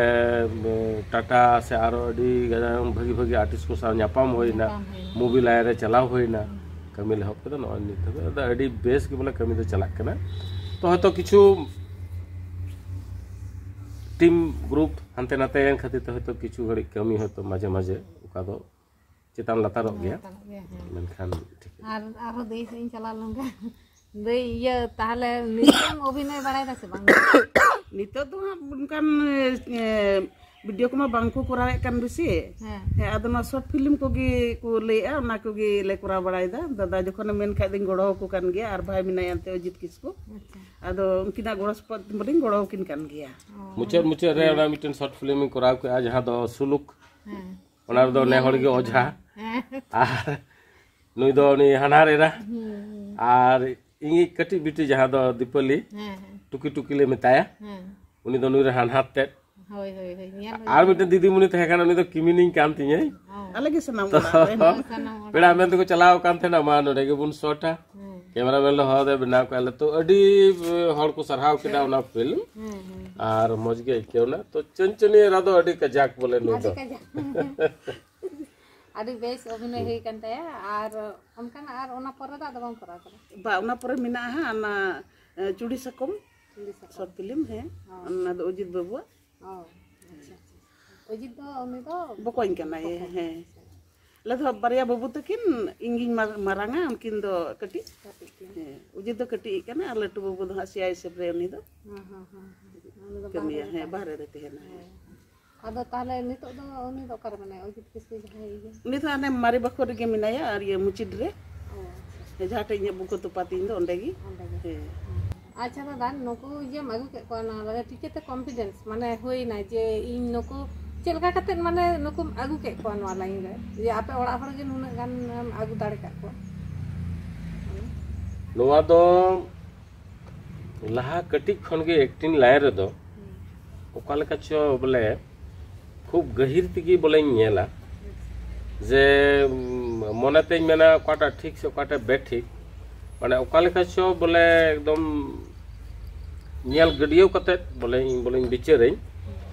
ᱴᱟᱴᱟ ᱥᱮ ᱟᱨᱚ ᱟᱹᱰᱤ ᱜᱟᱱ ᱵᱷᱟᱹᱜᱤ ᱵᱷᱟᱹᱜᱤ ᱟᱨᱴᱤᱥᱴ ᱠᱚ ᱥᱟᱶ ᱧᱟᱯᱟᱢ ᱦᱩᱭᱱᱟ᱾ ᱢᱩᱵᱷᱤ ᱞᱟᱭᱤᱱ ᱨᱮ ᱪᱟᱞᱟᱣ ᱦᱩᱭᱱᱟ᱾ ᱠᱟᱹᱢᱤ ᱞᱮ ᱮᱦᱚᱵ ᱠᱮᱫᱟ ᱱᱚᱜᱼᱚᱭ ᱱᱤᱛ ᱫᱷᱟᱹᱵᱤᱡ᱾ ᱟᱫᱚ ᱟᱹᱰᱤ ᱵᱮᱥ ᱜᱮ ᱵᱚᱞᱮ ᱠᱟᱹᱢᱤ ᱫᱚ ᱪᱟᱞᱟᱜ ᱠᱟᱱᱟ᱾ ᱛᱚ, ᱦᱚᱭᱛᱳ ᱠᱤᱪᱷᱩ ᱴᱤᱢ ᱜᱨᱩᱯ ᱦᱟᱱᱛᱮ ᱱᱟᱛᱮ ᱮᱱ ᱠᱷᱟᱹᱛᱤᱨ ᱛᱮ ᱦᱚᱭᱛᱳ ᱠᱤᱪᱷᱩ ᱜᱷᱟᱹᱲᱤᱡ ᱠᱟᱹᱢᱤ ᱦᱚᱭᱛᱳ ᱢᱟᱡᱷᱮ ᱢᱟᱡᱷᱮ ᱚᱠᱟ ᱫᱚ ᱪᱮᱛᱟᱱ ᱞᱟᱛᱟᱨᱚᱜ ᱜᱮᱭᱟ᱾ ᱞᱟᱛᱟᱨᱚᱜ ᱜᱮᱭᱟ, ᱦᱮᱸ᱾ ᱢᱮᱱᱠᱷᱟᱱ ᱴᱷᱤᱠ ᱜᱮᱭᱟ᱾ ᱟᱨ ᱟᱨᱦᱚᱸ ᱫᱟᱹᱭ ᱥᱮᱫ ᱤᱧ ᱪᱟᱞᱟᱣ ᱞᱮᱱ ᱜᱮ᱾ ᱫᱟᱹᱭ, ᱤᱭᱟᱹ, ᱛᱟᱦᱞᱮ ᱱᱤᱛᱚᱜ ᱮᱢ ᱚᱵᱷᱤᱱᱚᱭ ᱵᱟᱲᱟᱭᱮᱫᱟ ᱥᱮ ᱵᱟᱝ? ᱱᱤᱛᱚᱜ ᱫᱚ ᱦᱟᱸᱜ ᱚᱱᱠᱟᱱ ᱵᱷᱤᱰᱤᱭᱳ ᱠᱚᱢᱟ ᱵᱟᱝ ᱠᱚ ᱠᱚᱨᱟᱣᱮᱫ ᱠᱟᱱ ᱵᱮᱥᱤ᱾ ᱦᱮᱸ᱾ ᱦᱮᱸ, ᱟᱫᱚ ᱱᱚᱣᱟ ᱥᱚᱨᱴ ᱯᱷᱤᱞᱢ ᱠᱚᱜᱮ ᱠᱚ ᱞᱟᱹᱭᱮᱫᱼᱟ, ᱚᱱᱟ ᱠᱚᱜᱮ ᱞᱮ ᱠᱚᱨᱟᱣ ᱵᱟᱲᱟᱭᱮᱫᱟ᱾ ᱫᱟᱫᱟ ᱡᱚᱠᱷᱚᱱᱮ ᱢᱮᱱ ᱠᱷᱟᱡ ᱫᱚᱧ ᱜᱚᱲᱚ ᱟᱠᱚ ᱠᱟᱱ ᱜᱮᱭᱟ, ᱟᱨ ᱵᱷᱟᱭ ᱢᱮᱱᱟᱭᱟ ᱮᱱᱛᱮ ᱚᱡᱤᱛ ᱠᱤᱥᱠᱩ᱾ ᱟᱪᱪᱷᱟ᱾ ᱟᱫᱚ ᱩᱱᱠᱤᱱᱟᱜ ᱜᱚᱲᱚ ᱥᱚᱯᱚᱦᱚᱫ ᱵᱚᱞᱮᱧ ᱜᱚᱲᱚ ᱟᱹᱠᱤᱱ ᱠᱟᱱ ᱜᱮᱭᱟ᱾ ᱚ᱾ ᱢᱩᱪᱟᱹᱫ ᱢᱩᱪᱟᱹᱫ ᱨᱮ ᱚᱱᱟ ᱢᱤᱫᱴᱮᱱ ᱥᱚᱨᱴ ᱯᱷᱤᱞᱢ ᱤᱧ ᱠᱚᱨᱟᱣ ᱠᱮᱫᱼᱟ, ᱡᱟᱦᱟᱸ ᱫᱚ ᱥᱩᱞᱩᱠ᱾ ᱦᱮᱸ᱾ ᱚᱱᱟ ᱨᱮᱫᱚ ᱱᱮ ᱦᱚᱲ ᱜᱮ ᱚᱡᱷᱟ᱾ ᱦᱮᱸ᱾ ᱟᱨ ᱱᱩᱭ ᱫᱚ ᱩᱱᱤ ᱦᱟᱱᱦᱟᱨ ᱮᱨᱟ᱾ ᱦᱩᱸ, ᱦᱩᱸ᱾ ᱟᱨ ᱤᱧᱤᱡ ᱠᱟᱹᱴᱤᱡ ᱵᱤᱴᱤ ᱡᱟᱦᱟᱸ ᱫᱚ ᱫᱤᱯᱟᱹᱞᱤ, ᱦᱮᱸ, ᱦᱮᱸ᱾ ᱴᱩᱠᱤ ᱴᱩᱠᱤ ᱞᱮ ᱢᱮᱛᱟᱭᱟ, ᱦᱮᱸ᱾ ᱩᱱᱤ ᱫᱚ ᱱᱩᱭ ᱨᱮ ᱦᱟᱱᱦᱟᱨ ᱛᱮᱫ᱾ ᱦᱳᱭ, ᱦᱳᱭ, ᱦᱳᱭ, ᱧᱮᱞ ᱦᱩᱭ ᱟᱨ ᱠᱟᱱᱟ᱾ ᱢᱤᱫᱴᱮᱱ ᱫᱤᱫᱤᱢᱩᱱᱤ ᱛᱟᱦᱮᱸ ᱠᱟᱱᱟ, ᱩᱱᱤ ᱫᱚ ᱠᱤᱢᱤᱱᱤᱧ ᱠᱟᱱ ᱛᱤᱧᱟᱹᱭ᱾ ᱦᱚᱸ᱾ ᱟᱞᱮ ᱜᱮ ᱥᱟᱱᱟᱢ ᱛᱚ, ᱚᱲᱟᱜ ᱨᱮᱱ᱾ ᱦᱚᱸ, ᱥᱟᱱᱟᱢ ᱚᱲᱟᱜ᱾ ᱯᱮᱲᱟ ᱢᱮᱱ ᱛᱮᱠᱚ ᱪᱟᱞᱟᱣ ᱟᱠᱟᱱ ᱛᱟᱦᱮᱱᱟ, ᱢᱟ ᱱᱚᱰᱮ ᱜᱮᱵᱚᱱ ᱥᱚᱴᱟ᱾ ᱦᱮᱸ᱾ ᱠᱮᱢᱮᱨᱟᱢᱮᱱ ᱞᱮ ᱦᱚᱦᱚ ᱟᱫᱮ, ᱵᱮᱱᱟᱣ ᱠᱮᱫᱼᱟ ᱞᱮ᱾ ᱛᱚ, ᱟᱹᱰᱤ, ᱮ, ᱦᱚᱲ ᱠᱚ ᱥᱟᱨᱦᱟᱣ ᱠᱮᱫᱟ ᱚᱱᱟ ᱯᱷᱤᱞᱢ᱾ ᱦᱮᱸ, ᱦᱮᱸ᱾ ᱟᱨ ᱢᱚᱡᱽ ᱜᱮ ᱟᱹᱭᱠᱟᱹᱣ ᱮᱱᱟ᱾ ᱛᱚ, ᱪᱟᱹᱱᱪᱟᱹᱱᱤ ᱮᱨᱟ ᱫᱚ ᱟᱹᱰᱤ ᱠᱟᱡᱟᱠ ᱵᱚᱞᱮ ᱱᱩᱭ ᱟᱹᱰᱤ ᱫᱚ᱾ ᱠᱟᱡᱟᱠ᱾ ᱟᱹᱰᱤ ᱵᱮᱥ ᱚᱵᱷᱤᱱᱚᱭ ᱦᱩᱭ ᱠᱟᱱ ᱛᱟᱭᱟ᱾ ᱟᱨ ᱚᱱᱠᱟᱱᱟᱜ ᱟᱨ ᱚᱱᱟ ᱯᱚᱨᱮ ᱫᱚ ᱟᱫᱚ ᱵᱟᱢ ᱠᱚᱨᱟᱣ ᱠᱟᱫᱟ? ᱵᱟ, ᱚᱱᱟ ᱯᱚᱨᱮ ᱢᱮᱱᱟᱜᱼᱟ ᱦᱟᱸᱜ ᱚᱱᱟ, ᱮ, ᱪᱩᱲᱤ ᱥᱟᱠᱚᱢ᱾ ᱪᱩᱲᱤ ᱥᱟᱠᱚᱢ᱾ ᱥᱚᱨᱴ ᱯᱷᱤᱞᱢ, ᱦᱮᱸ᱾ ᱦᱚᱸ᱾ ᱚᱱᱟ ᱫᱚ ᱚᱡᱤᱛ ᱵᱟᱹᱵᱩᱣᱟᱜ᱾ ᱚ, ᱟᱪᱪᱷᱟ, ᱟᱪᱪᱷᱟ᱾ ᱚᱡᱤᱛ ᱫᱚ ᱩᱱᱤ ᱫᱚ ᱵᱚᱠᱚᱧ ᱠᱟᱱᱟᱭ, ᱵᱚᱠᱚᱧ᱾ ᱦᱮᱸ᱾ ᱟᱞᱮ ᱫᱚ ᱵᱟᱨᱭᱟ ᱵᱟᱹᱵᱩ ᱛᱟᱹᱠᱤᱱ, ᱤᱧ ᱜᱤᱧ ᱢᱟᱨ-, ᱢᱟᱨᱟᱝᱟ, ᱩᱱᱠᱤᱱ ᱫᱚ ᱠᱟᱹᱴᱤᱡ᱾ ᱠᱟᱹᱴᱤᱡ ᱠᱤᱱ᱾ ᱦᱮᱸ, ᱚᱡᱤᱛ ᱫᱚ ᱠᱟᱹᱴᱤᱡ ᱠᱟᱱᱟ, ᱟᱨ ᱞᱟᱹᱴᱩ ᱵᱟᱹᱵᱩ ᱫᱚ ᱦᱟᱸᱜ ᱥᱤ ᱟᱭ ᱮᱥ ᱮᱯᱷ ᱨᱮ ᱩᱱᱤ ᱫᱚ᱾ ᱦᱮᱸ, ᱦᱮᱸ, ᱦᱮᱸ, ᱦᱮᱸ᱾ ᱩᱱᱤ ᱫᱚ ᱠᱟᱹᱢᱤᱭᱟ, ᱵᱟᱦᱨᱮ ᱨᱮ ᱦᱮᱸ, ᱛᱟᱦᱮᱱᱟ᱾ ᱵᱟᱦᱨᱮ ᱨᱮ ᱛᱟᱦᱮᱱᱟ᱾ ᱦᱮᱸ᱾ ᱟᱫᱚ ᱛᱟᱦᱞᱮ ᱱᱤᱛᱚᱜ ᱫᱚ ᱩᱱᱤ ᱫᱚ ᱚᱠᱟᱨᱮ ᱢᱮᱱᱟᱭᱟ? ᱚᱡᱤᱛ ᱠᱤᱥᱠᱩ ᱡᱟᱦᱟᱸᱭ ᱤᱭᱟᱹ? ᱩᱱᱤ ᱫᱚ ᱦᱟᱱᱮ ᱢᱟᱨᱮ ᱵᱟᱠᱷᱳᱞ ᱨᱮᱜᱮ ᱢᱮᱱᱟᱭᱟ, ᱟᱨ ᱤᱭᱟᱹ ᱢᱩᱪᱤᱰ ᱨᱮ᱾ ᱚ, ᱟᱪᱪᱷᱟ, ᱟᱪᱪᱷᱟ᱾ ᱡᱟᱦᱟᱸ ᱴᱷᱮᱡ ᱤᱧᱟᱹᱜ ᱵᱩᱠᱟᱹ ᱛᱚᱯᱟ ᱛᱤᱧ ᱫᱚ, ᱚᱸᱰᱮ ᱜᱮ᱾ ᱚᱸᱰᱮ ᱜᱮ᱾ ᱦᱮᱸ᱾ ᱦᱮᱸ᱾ ᱟᱪᱪᱷᱟ ᱫᱟᱫᱟ, ᱱᱩᱠᱩ ᱡᱮᱢ ᱟᱹᱜᱩ ᱠᱮᱫ ᱠᱚᱣᱟ ᱱᱚᱣᱟ ᱞᱟᱭᱤᱱ ᱨᱮ, ᱪᱤᱠᱟᱹᱛᱮ ᱠᱚᱱᱯᱷᱤᱰᱮᱱᱥ ᱢᱟᱱᱮ ᱦᱩᱭᱱᱟ ᱡᱮ ᱤᱧ ᱱᱩᱠᱩ ᱪᱮᱫ ᱞᱮᱠᱟ ᱠᱟᱛᱮᱫ ᱢᱟᱱᱮ ᱱᱩᱠᱩᱢ ᱟᱹᱜᱩ ᱠᱮᱫ ᱠᱚᱣᱟ ᱱᱚᱣᱟ ᱞᱟᱭᱤᱱ ᱨᱮ, ᱡᱮ ᱟᱯᱮ ᱚᱲᱟᱜ ᱦᱚᱲ ᱜᱮ ᱱᱩᱱᱟᱹᱜ ᱜᱟᱱ ᱮᱢ ᱟᱹᱜᱩ ᱫᱟᱲᱮ ᱠᱟᱜ ᱠᱚᱣᱟ? ᱱᱚᱣᱟ ᱫᱚ ᱞᱟᱦᱟ ᱠᱟᱹᱴᱤᱡ ᱠᱷᱚᱱ ᱜᱮ ᱮᱠᱴᱤᱝ ᱞᱟᱭᱤᱱ ᱨᱮᱫᱚ ᱚᱠᱟ ᱞᱮᱠᱟ ᱪᱚ ᱵᱚᱞᱮ ᱠᱷᱩᱵ ᱜᱟᱹᱦᱤᱨ ᱛᱮᱜᱮ ᱵᱚᱞᱮᱧ ᱧᱮᱞᱟ, ᱡᱮ ᱩᱢ, ᱢᱚᱱᱮᱛᱮᱧ ᱢᱮᱱᱟ ᱚᱠᱟᱴᱟᱜ ᱴᱷᱤᱠ ᱥᱮ ᱚᱠᱟᱴᱟᱜ ᱵᱮᱴᱷᱤᱠ, ᱢᱟᱱᱮ ᱚᱠᱟ ᱞᱮᱠᱟ ᱪᱚ ᱵᱚᱞᱮ ᱮᱠᱫᱚᱢ ᱧᱮᱞ ᱜᱟᱹᱰᱭᱟᱹᱣ ᱠᱟᱛᱮᱫ ᱵᱚᱞᱮ ᱤᱧ ᱵᱚᱞᱮᱧ ᱵᱤᱪᱟᱹᱨᱟᱹᱧ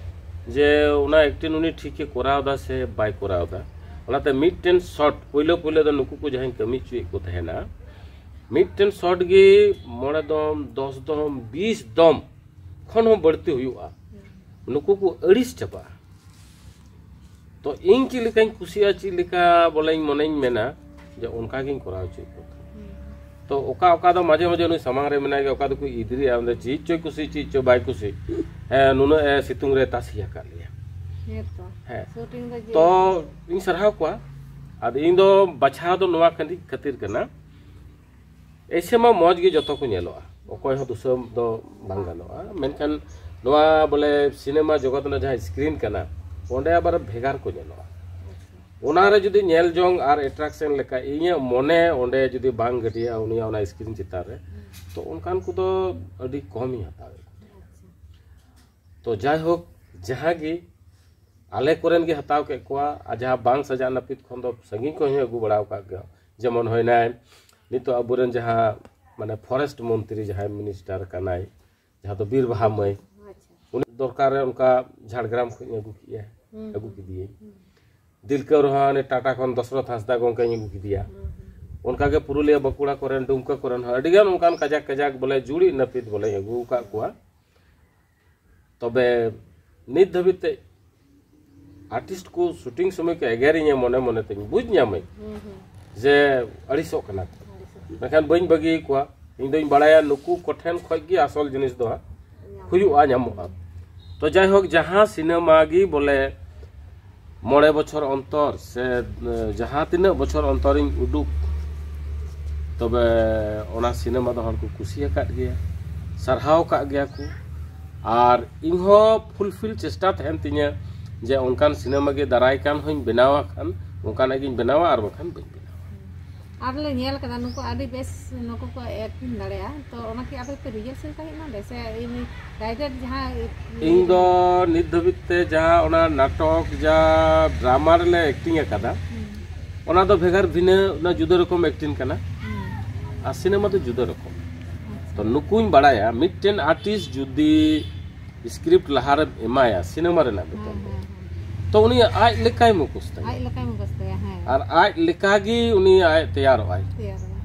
ᱡᱮ ᱚᱱᱟ ᱮᱠᱴᱤᱝ ᱩᱱᱤ ᱴᱷᱤᱠᱮ ᱠᱚᱨᱟᱣ ᱮᱫᱟ ᱥᱮ ᱵᱟᱭ ᱠᱚᱨᱟᱣ ᱮᱫᱟ᱾ ᱚᱱᱟᱛᱮ ᱢᱤᱫᱴᱮᱱ ᱥᱚᱴ ᱯᱳᱭᱞᱳ ᱯᱳᱭᱞᱳ ᱫᱚ ᱱᱩᱠᱩ ᱠᱚ ᱡᱟᱦᱟᱸᱧ ᱠᱟᱹᱢᱤ ᱦᱚᱪᱚᱭᱮᱫ ᱠᱚ ᱛᱟᱦᱮᱱᱟ, ᱢᱤᱫᱴᱮᱱ ᱥᱚᱴ ᱜᱮ ᱢᱚᱬᱮ ᱫᱚᱢ, ᱫᱚᱥ ᱫᱚᱢ, ᱵᱤᱥ ᱫᱚᱢ ᱠᱷᱚᱱ ᱦᱚᱸ ᱵᱟᱹᱲᱛᱤ ᱦᱩᱭᱩᱜᱼᱟ᱾ ᱱᱩᱠᱩ ᱠᱚ ᱟᱹᱲᱤᱥ ᱪᱟᱵᱟᱜᱼᱟ᱾ ᱛᱚ ᱤᱧ ᱪᱮᱫ ᱞᱮᱠᱟᱧ ᱠᱩᱥᱤᱭᱟᱜᱼᱟ, ᱪᱮᱫ ᱞᱮᱠᱟ ᱵᱚᱞᱮᱧ ᱢᱚᱱᱮᱧ ᱢᱮᱱᱟ, ᱡᱮ ᱚᱱᱠᱟ ᱜᱤᱧ ᱠᱚᱨᱟᱣ ᱦᱚᱪᱚᱭᱮᱫ ᱠᱚ ᱛᱟᱦᱮᱸᱫ᱾ ᱛᱚ ᱚᱠᱟ ᱚᱠᱟ ᱫᱚ ᱢᱟᱡᱷᱮ ᱢᱟᱡᱷᱮ ᱱᱩᱭ ᱥᱟᱢᱟᱝ ᱨᱮ ᱢᱮᱱᱟᱭ ᱜᱮ, ᱚᱠᱟ ᱫᱚᱠᱚ ᱤᱫᱽᱨᱤᱜᱼᱟ, ᱚᱸᱰᱮ ᱪᱮᱫ ᱪᱚᱭ ᱠᱩᱥᱤ ᱪᱮᱫ ᱪᱚ ᱵᱟᱭ ᱠᱩᱥᱤ, ᱦᱮᱸ, ᱱᱩᱱᱟᱹᱜ ᱮ ᱥᱤᱛᱩᱝ ᱨᱮ ᱛᱟᱥᱮ ᱟᱠᱟᱫ ᱞᱮᱭᱟ᱾ ᱦᱮᱸ ᱛᱚ᱾ ᱦᱮᱸ᱾ ᱥᱩᱴᱤᱝ ᱫᱚ ᱡᱮ ᱛᱚ ᱤᱧ ᱥᱟᱨᱦᱟᱣ ᱠᱚᱣᱟ᱾ ᱟᱫᱚ ᱤᱧ ᱫᱚ ᱵᱟᱪᱷᱟᱣ ᱫᱚ ᱱᱚᱣᱟ ᱠᱷᱟᱹᱛᱤᱨ ᱠᱟᱱᱟ, ᱮᱭᱥᱮ ᱢᱟ ᱢᱚᱡᱽ ᱜᱮ ᱡᱚᱛᱚ ᱠᱚ ᱧᱮᱞᱚᱜᱼᱟ, ᱚᱠᱚᱭ ᱦᱚᱸ ᱫᱩᱥᱟᱹᱣ ᱫᱚ ᱵᱟᱝ ᱜᱟᱱᱚᱜᱼᱟ, ᱢᱮᱱᱠᱷᱟᱱ ᱱᱚᱣᱟ ᱵᱚᱞᱮ ᱥᱤᱱᱮᱢᱟ ᱡᱚᱜᱚᱛ ᱨᱮᱱᱟᱜ ᱡᱟᱦᱟᱸ ᱥᱠᱨᱤᱱ ᱠᱟᱱᱟ, ᱚᱸᱰᱮ ᱟᱵᱟᱨ ᱵᱷᱮᱜᱟᱨ ᱠᱚ ᱧᱮᱞᱚᱜᱼᱟ᱾ ᱚᱱᱟᱨᱮ ᱡᱩᱫᱤ ᱧᱮᱞ ᱡᱚᱝ ᱟᱨ ᱮᱴᱨᱟᱠᱥᱮᱱ ᱞᱮᱠᱟ ᱤᱧᱟᱹᱜ ᱢᱚᱱᱮ ᱚᱸᱰᱮ ᱡᱩᱫᱤ ᱵᱟᱝ ᱜᱟᱹᱰᱤᱭᱟ ᱩᱱᱤᱭᱟᱜ ᱚᱱᱟ ᱥᱠᱨᱤᱱ ᱪᱮᱛᱟᱱ ᱨᱮ, ᱛᱚ ᱚᱱᱠᱟᱱ ᱠᱚᱫᱚ ᱟᱹᱰᱤ ᱠᱚᱢᱤᱧ ᱦᱟᱛᱟᱣᱮᱫ ᱠᱚᱣᱟ᱾ ᱛᱚ ᱡᱟᱭᱦᱳᱠ, ᱡᱟᱦᱟᱸ ᱜᱮ ᱟᱞᱮ ᱠᱚᱨᱮᱱ ᱜᱮ ᱦᱟᱛᱟᱣ ᱠᱮᱫ ᱠᱚᱣᱟ, ᱟᱨ ᱡᱟᱦᱟᱸ ᱵᱟᱝ ᱥᱟᱡᱟᱜ ᱱᱟᱹᱯᱤᱛ ᱠᱷᱚᱱ ᱫᱚ ᱥᱟᱺᱜᱤᱧ ᱠᱷᱚᱱ ᱦᱚᱸ ᱟᱹᱜᱩ ᱵᱟᱲᱟ ᱟᱠᱟᱫ ᱜᱮᱭᱟ᱾ ᱡᱮᱢᱚᱱ ᱦᱩᱭᱱᱟᱭ ᱱᱤᱛᱚᱜ ᱟᱵᱚᱨᱮᱱ ᱡᱟᱦᱟᱸ ᱢᱟᱱᱮ ᱯᱷᱚᱨᱮᱥᱴ ᱢᱚᱱᱛᱨᱤ ᱡᱟᱦᱟᱸᱭ ᱢᱤᱱᱤᱥᱴᱟᱨ ᱠᱟᱱᱟᱭ, ᱡᱟᱦᱟᱸ ᱫᱚ ᱵᱤᱨ ᱵᱟᱦᱟ ᱢᱟᱹᱭ, ᱟᱪᱪᱷᱟ᱾ ᱩᱱᱤ ᱫᱚᱨᱠᱟᱨ ᱨᱮ ᱚᱱᱠᱟ ᱡᱷᱟᱲᱜᱨᱟᱢ ᱠᱷᱚᱱ ᱤᱧ ᱟᱹᱜᱩ ᱠᱮᱫᱮᱭᱟ, ᱦᱩᱸ, ᱟᱹᱜᱩ ᱦᱩᱸ, ᱠᱮᱫᱮᱭᱟᱹᱧ᱾ ᱦᱩᱸ, ᱫᱤᱞᱠᱟᱹ ᱨᱮᱦᱚᱸ ᱦᱟᱱᱮ ᱴᱟᱴᱟ ᱠᱷᱚᱱ ᱫᱚᱥᱨᱚᱛᱷ ᱦᱟᱸᱥᱫᱟ ᱜᱚᱢᱠᱮᱧ ᱟᱹᱜᱩ ᱠᱮᱫᱮᱭᱟ᱾ ᱦᱩᱸ, ᱦᱩᱸ᱾ ᱚᱱᱠᱟᱜᱮ ᱯᱩᱨᱩᱞᱤᱭᱟᱹ ᱵᱟᱸᱠᱩᱲᱟ ᱠᱚᱨᱮᱱ ᱰᱩᱢᱠᱟ ᱠᱚᱨᱮᱱ ᱦᱚᱸ ᱟᱹᱰᱤᱜᱟᱱ ᱚᱱᱠᱟᱱ ᱠᱟᱡᱟᱠ ᱠᱟᱡᱟᱠ ᱵᱚᱞᱮ ᱡᱩᱲᱤ ᱱᱟᱹᱯᱤᱛ ᱵᱚᱞᱮᱧ ᱟᱹᱜᱩ ᱟᱠᱟᱫ ᱠᱚᱣᱟ᱾ ᱛᱚᱵᱮ ᱱᱤᱛ ᱫᱷᱟᱹᱵᱤᱡ ᱛᱮ ᱟᱨᱴᱤᱥᱴ ᱠᱚ ᱥᱩᱴᱤᱝ ᱥᱚᱢᱚᱭ ᱠᱚ ᱮᱜᱮᱨᱤᱧᱟ, ᱢᱚᱱᱮ ᱢᱚᱱᱮ ᱛᱮᱧ ᱵᱩᱡᱽ ᱧᱟᱢᱟᱹᱧ ᱦᱩᱸ, ᱦᱩᱸ᱾ ᱡᱮ ᱟᱹᱲᱤᱥᱚᱜ ᱠᱟᱱᱟ ᱠᱚ, ᱟᱹᱲᱤᱥᱚᱜ ᱠᱟᱱᱟ᱾ ᱢᱮᱱᱠᱷᱟᱱ ᱵᱟᱹᱧ ᱵᱟᱹᱜᱤ ᱟᱠᱚᱣᱟ᱾ ᱤᱧ ᱫᱚᱧ ᱵᱟᱲᱟᱭᱟ ᱱᱩᱠᱩ ᱠᱚᱴᱷᱮᱱ ᱠᱷᱚᱡ ᱜᱮ ᱟᱥᱚᱞ ᱡᱤᱱᱤᱥ ᱫᱚ ᱦᱟᱸᱜ ᱧᱟᱢᱚᱜᱼᱟ᱾ ᱦᱩᱭᱩᱜᱼᱟ, ᱧᱟᱢᱚᱜᱼᱟ᱾ ᱛᱚ ᱡᱟᱭᱦᱳᱠ, ᱡᱟᱦᱟᱸ ᱥᱤᱱᱮᱢᱟ ᱜᱮ ᱵᱚᱞᱮ ᱢᱚᱬᱮ ᱵᱚᱪᱷᱚᱨ ᱚᱱᱛᱚᱨ ᱥᱮ ᱡᱟᱦᱟᱸ ᱛᱤᱱᱟᱹᱜ ᱵᱚᱪᱷᱚᱨ ᱚᱱᱛᱚᱨᱤᱧ ᱩᱰᱩᱠ, ᱛᱚᱵᱮ ᱚᱱᱟ ᱥᱤᱱᱮᱢᱟ ᱫᱚ ᱦᱚᱲ ᱠᱚ ᱠᱩᱥᱤ ᱟᱠᱟᱫ ᱜᱮᱭᱟ᱾ ᱥᱟᱨᱦᱟᱣ ᱠᱟᱜ ᱜᱮᱭᱟ ᱠᱚ᱾ ᱟᱨ ᱤᱧᱦᱚᱸ ᱯᱷᱩᱞᱯᱷᱤᱞ ᱪᱮᱥᱴᱟ ᱛᱟᱦᱮᱱ ᱛᱤᱧᱟᱹ ᱡᱮ ᱚᱱᱠᱟᱱ ᱥᱤᱱᱮᱢᱟ ᱜᱮ ᱫᱟᱨᱟᱭ ᱠᱟᱱ ᱦᱚᱸᱧ ᱵᱮᱱᱟᱣᱟ, ᱠᱷᱟᱱ ᱚᱱᱠᱟᱱᱟᱜ ᱜᱤᱧ ᱵᱮᱱᱟᱣᱟ, ᱟᱨ ᱵᱟᱠᱷᱟᱱ ᱵᱟᱹᱧ ᱵᱮᱱᱟᱣᱟ᱾ ᱟᱨ ᱞᱮ ᱧᱮᱞ ᱠᱟᱫᱟ ᱱᱩᱠᱩ ᱟᱹᱰᱤ ᱵᱮᱥ ᱱᱩᱠᱩ ᱠᱚ ᱮᱠᱴᱤᱝ ᱫᱟᱲᱮᱭᱟᱜᱼᱟ᱾ ᱛᱚ ᱚᱱᱟ ᱠᱤ ᱟᱯᱮ ᱯᱮ ᱨᱤᱦᱟᱨᱥᱮᱞ ᱛᱟᱦᱮᱸᱫ ᱱᱚᱰᱮ ᱥᱮ ᱮᱢᱱᱤ ᱰᱟᱭᱨᱮᱠᱴ ᱡᱟᱦᱟᱸ ᱤᱧ ᱫᱚ ᱱᱤᱛ ᱫᱷᱟᱹᱵᱤᱡ ᱛᱮ ᱡᱟᱦᱟᱸ ᱚᱱᱟ ᱱᱟᱴᱚᱠ, ᱡᱟ ᱰᱨᱟᱢᱟ ᱨᱮᱞᱮ ᱮᱠᱴᱤᱝ ᱟᱠᱟᱫᱟ, ᱚᱱᱟ ᱫᱚ ᱵᱷᱮᱜᱟᱨ ᱵᱷᱤᱱᱟᱹ, ᱚᱱᱟ ᱡᱩᱫᱟᱹ ᱨᱚᱠᱚᱢ ᱮᱠᱴᱤᱝ ᱠᱟᱱᱟ᱾ ᱟᱨ ᱥᱤᱱᱮᱢᱟ ᱫᱚ ᱡᱩᱫᱟᱹ ᱨᱚᱠᱚᱢ᱾ ᱛᱚ ᱱᱩᱠᱩᱧ ᱵᱟᱲᱟᱭᱟ, ᱢᱤᱫᱴᱮᱱ ᱟᱨᱴᱤᱥᱴ ᱡᱩᱫᱤ ᱥᱠᱨᱤᱯᱴ ᱞᱟᱦᱟᱨᱮᱢ ᱮᱢᱟᱭᱟ ᱥᱤᱱᱮᱢᱟ ᱨᱮᱱᱟᱜ ᱵᱮᱯᱟᱨ ᱫᱚ, ᱛᱚ ᱩᱱᱤ ᱟᱡ ᱞᱮᱠᱟᱭ ᱢᱩᱠᱷᱚᱥᱛᱟᱭᱟ᱾ ᱟᱡ ᱞᱮᱠᱟᱭ ᱢᱩᱠᱷᱚᱥᱛᱟᱭᱟ, ᱦᱮᱸ᱾ ᱟᱨ ᱟᱡ ᱞᱮᱠᱟᱜᱮ ᱩᱱᱤ ᱟᱡ ᱛᱮᱭᱟᱨᱚᱜᱼᱟᱭ᱾ ᱛᱮᱭᱟᱨᱚᱜᱼᱟ᱾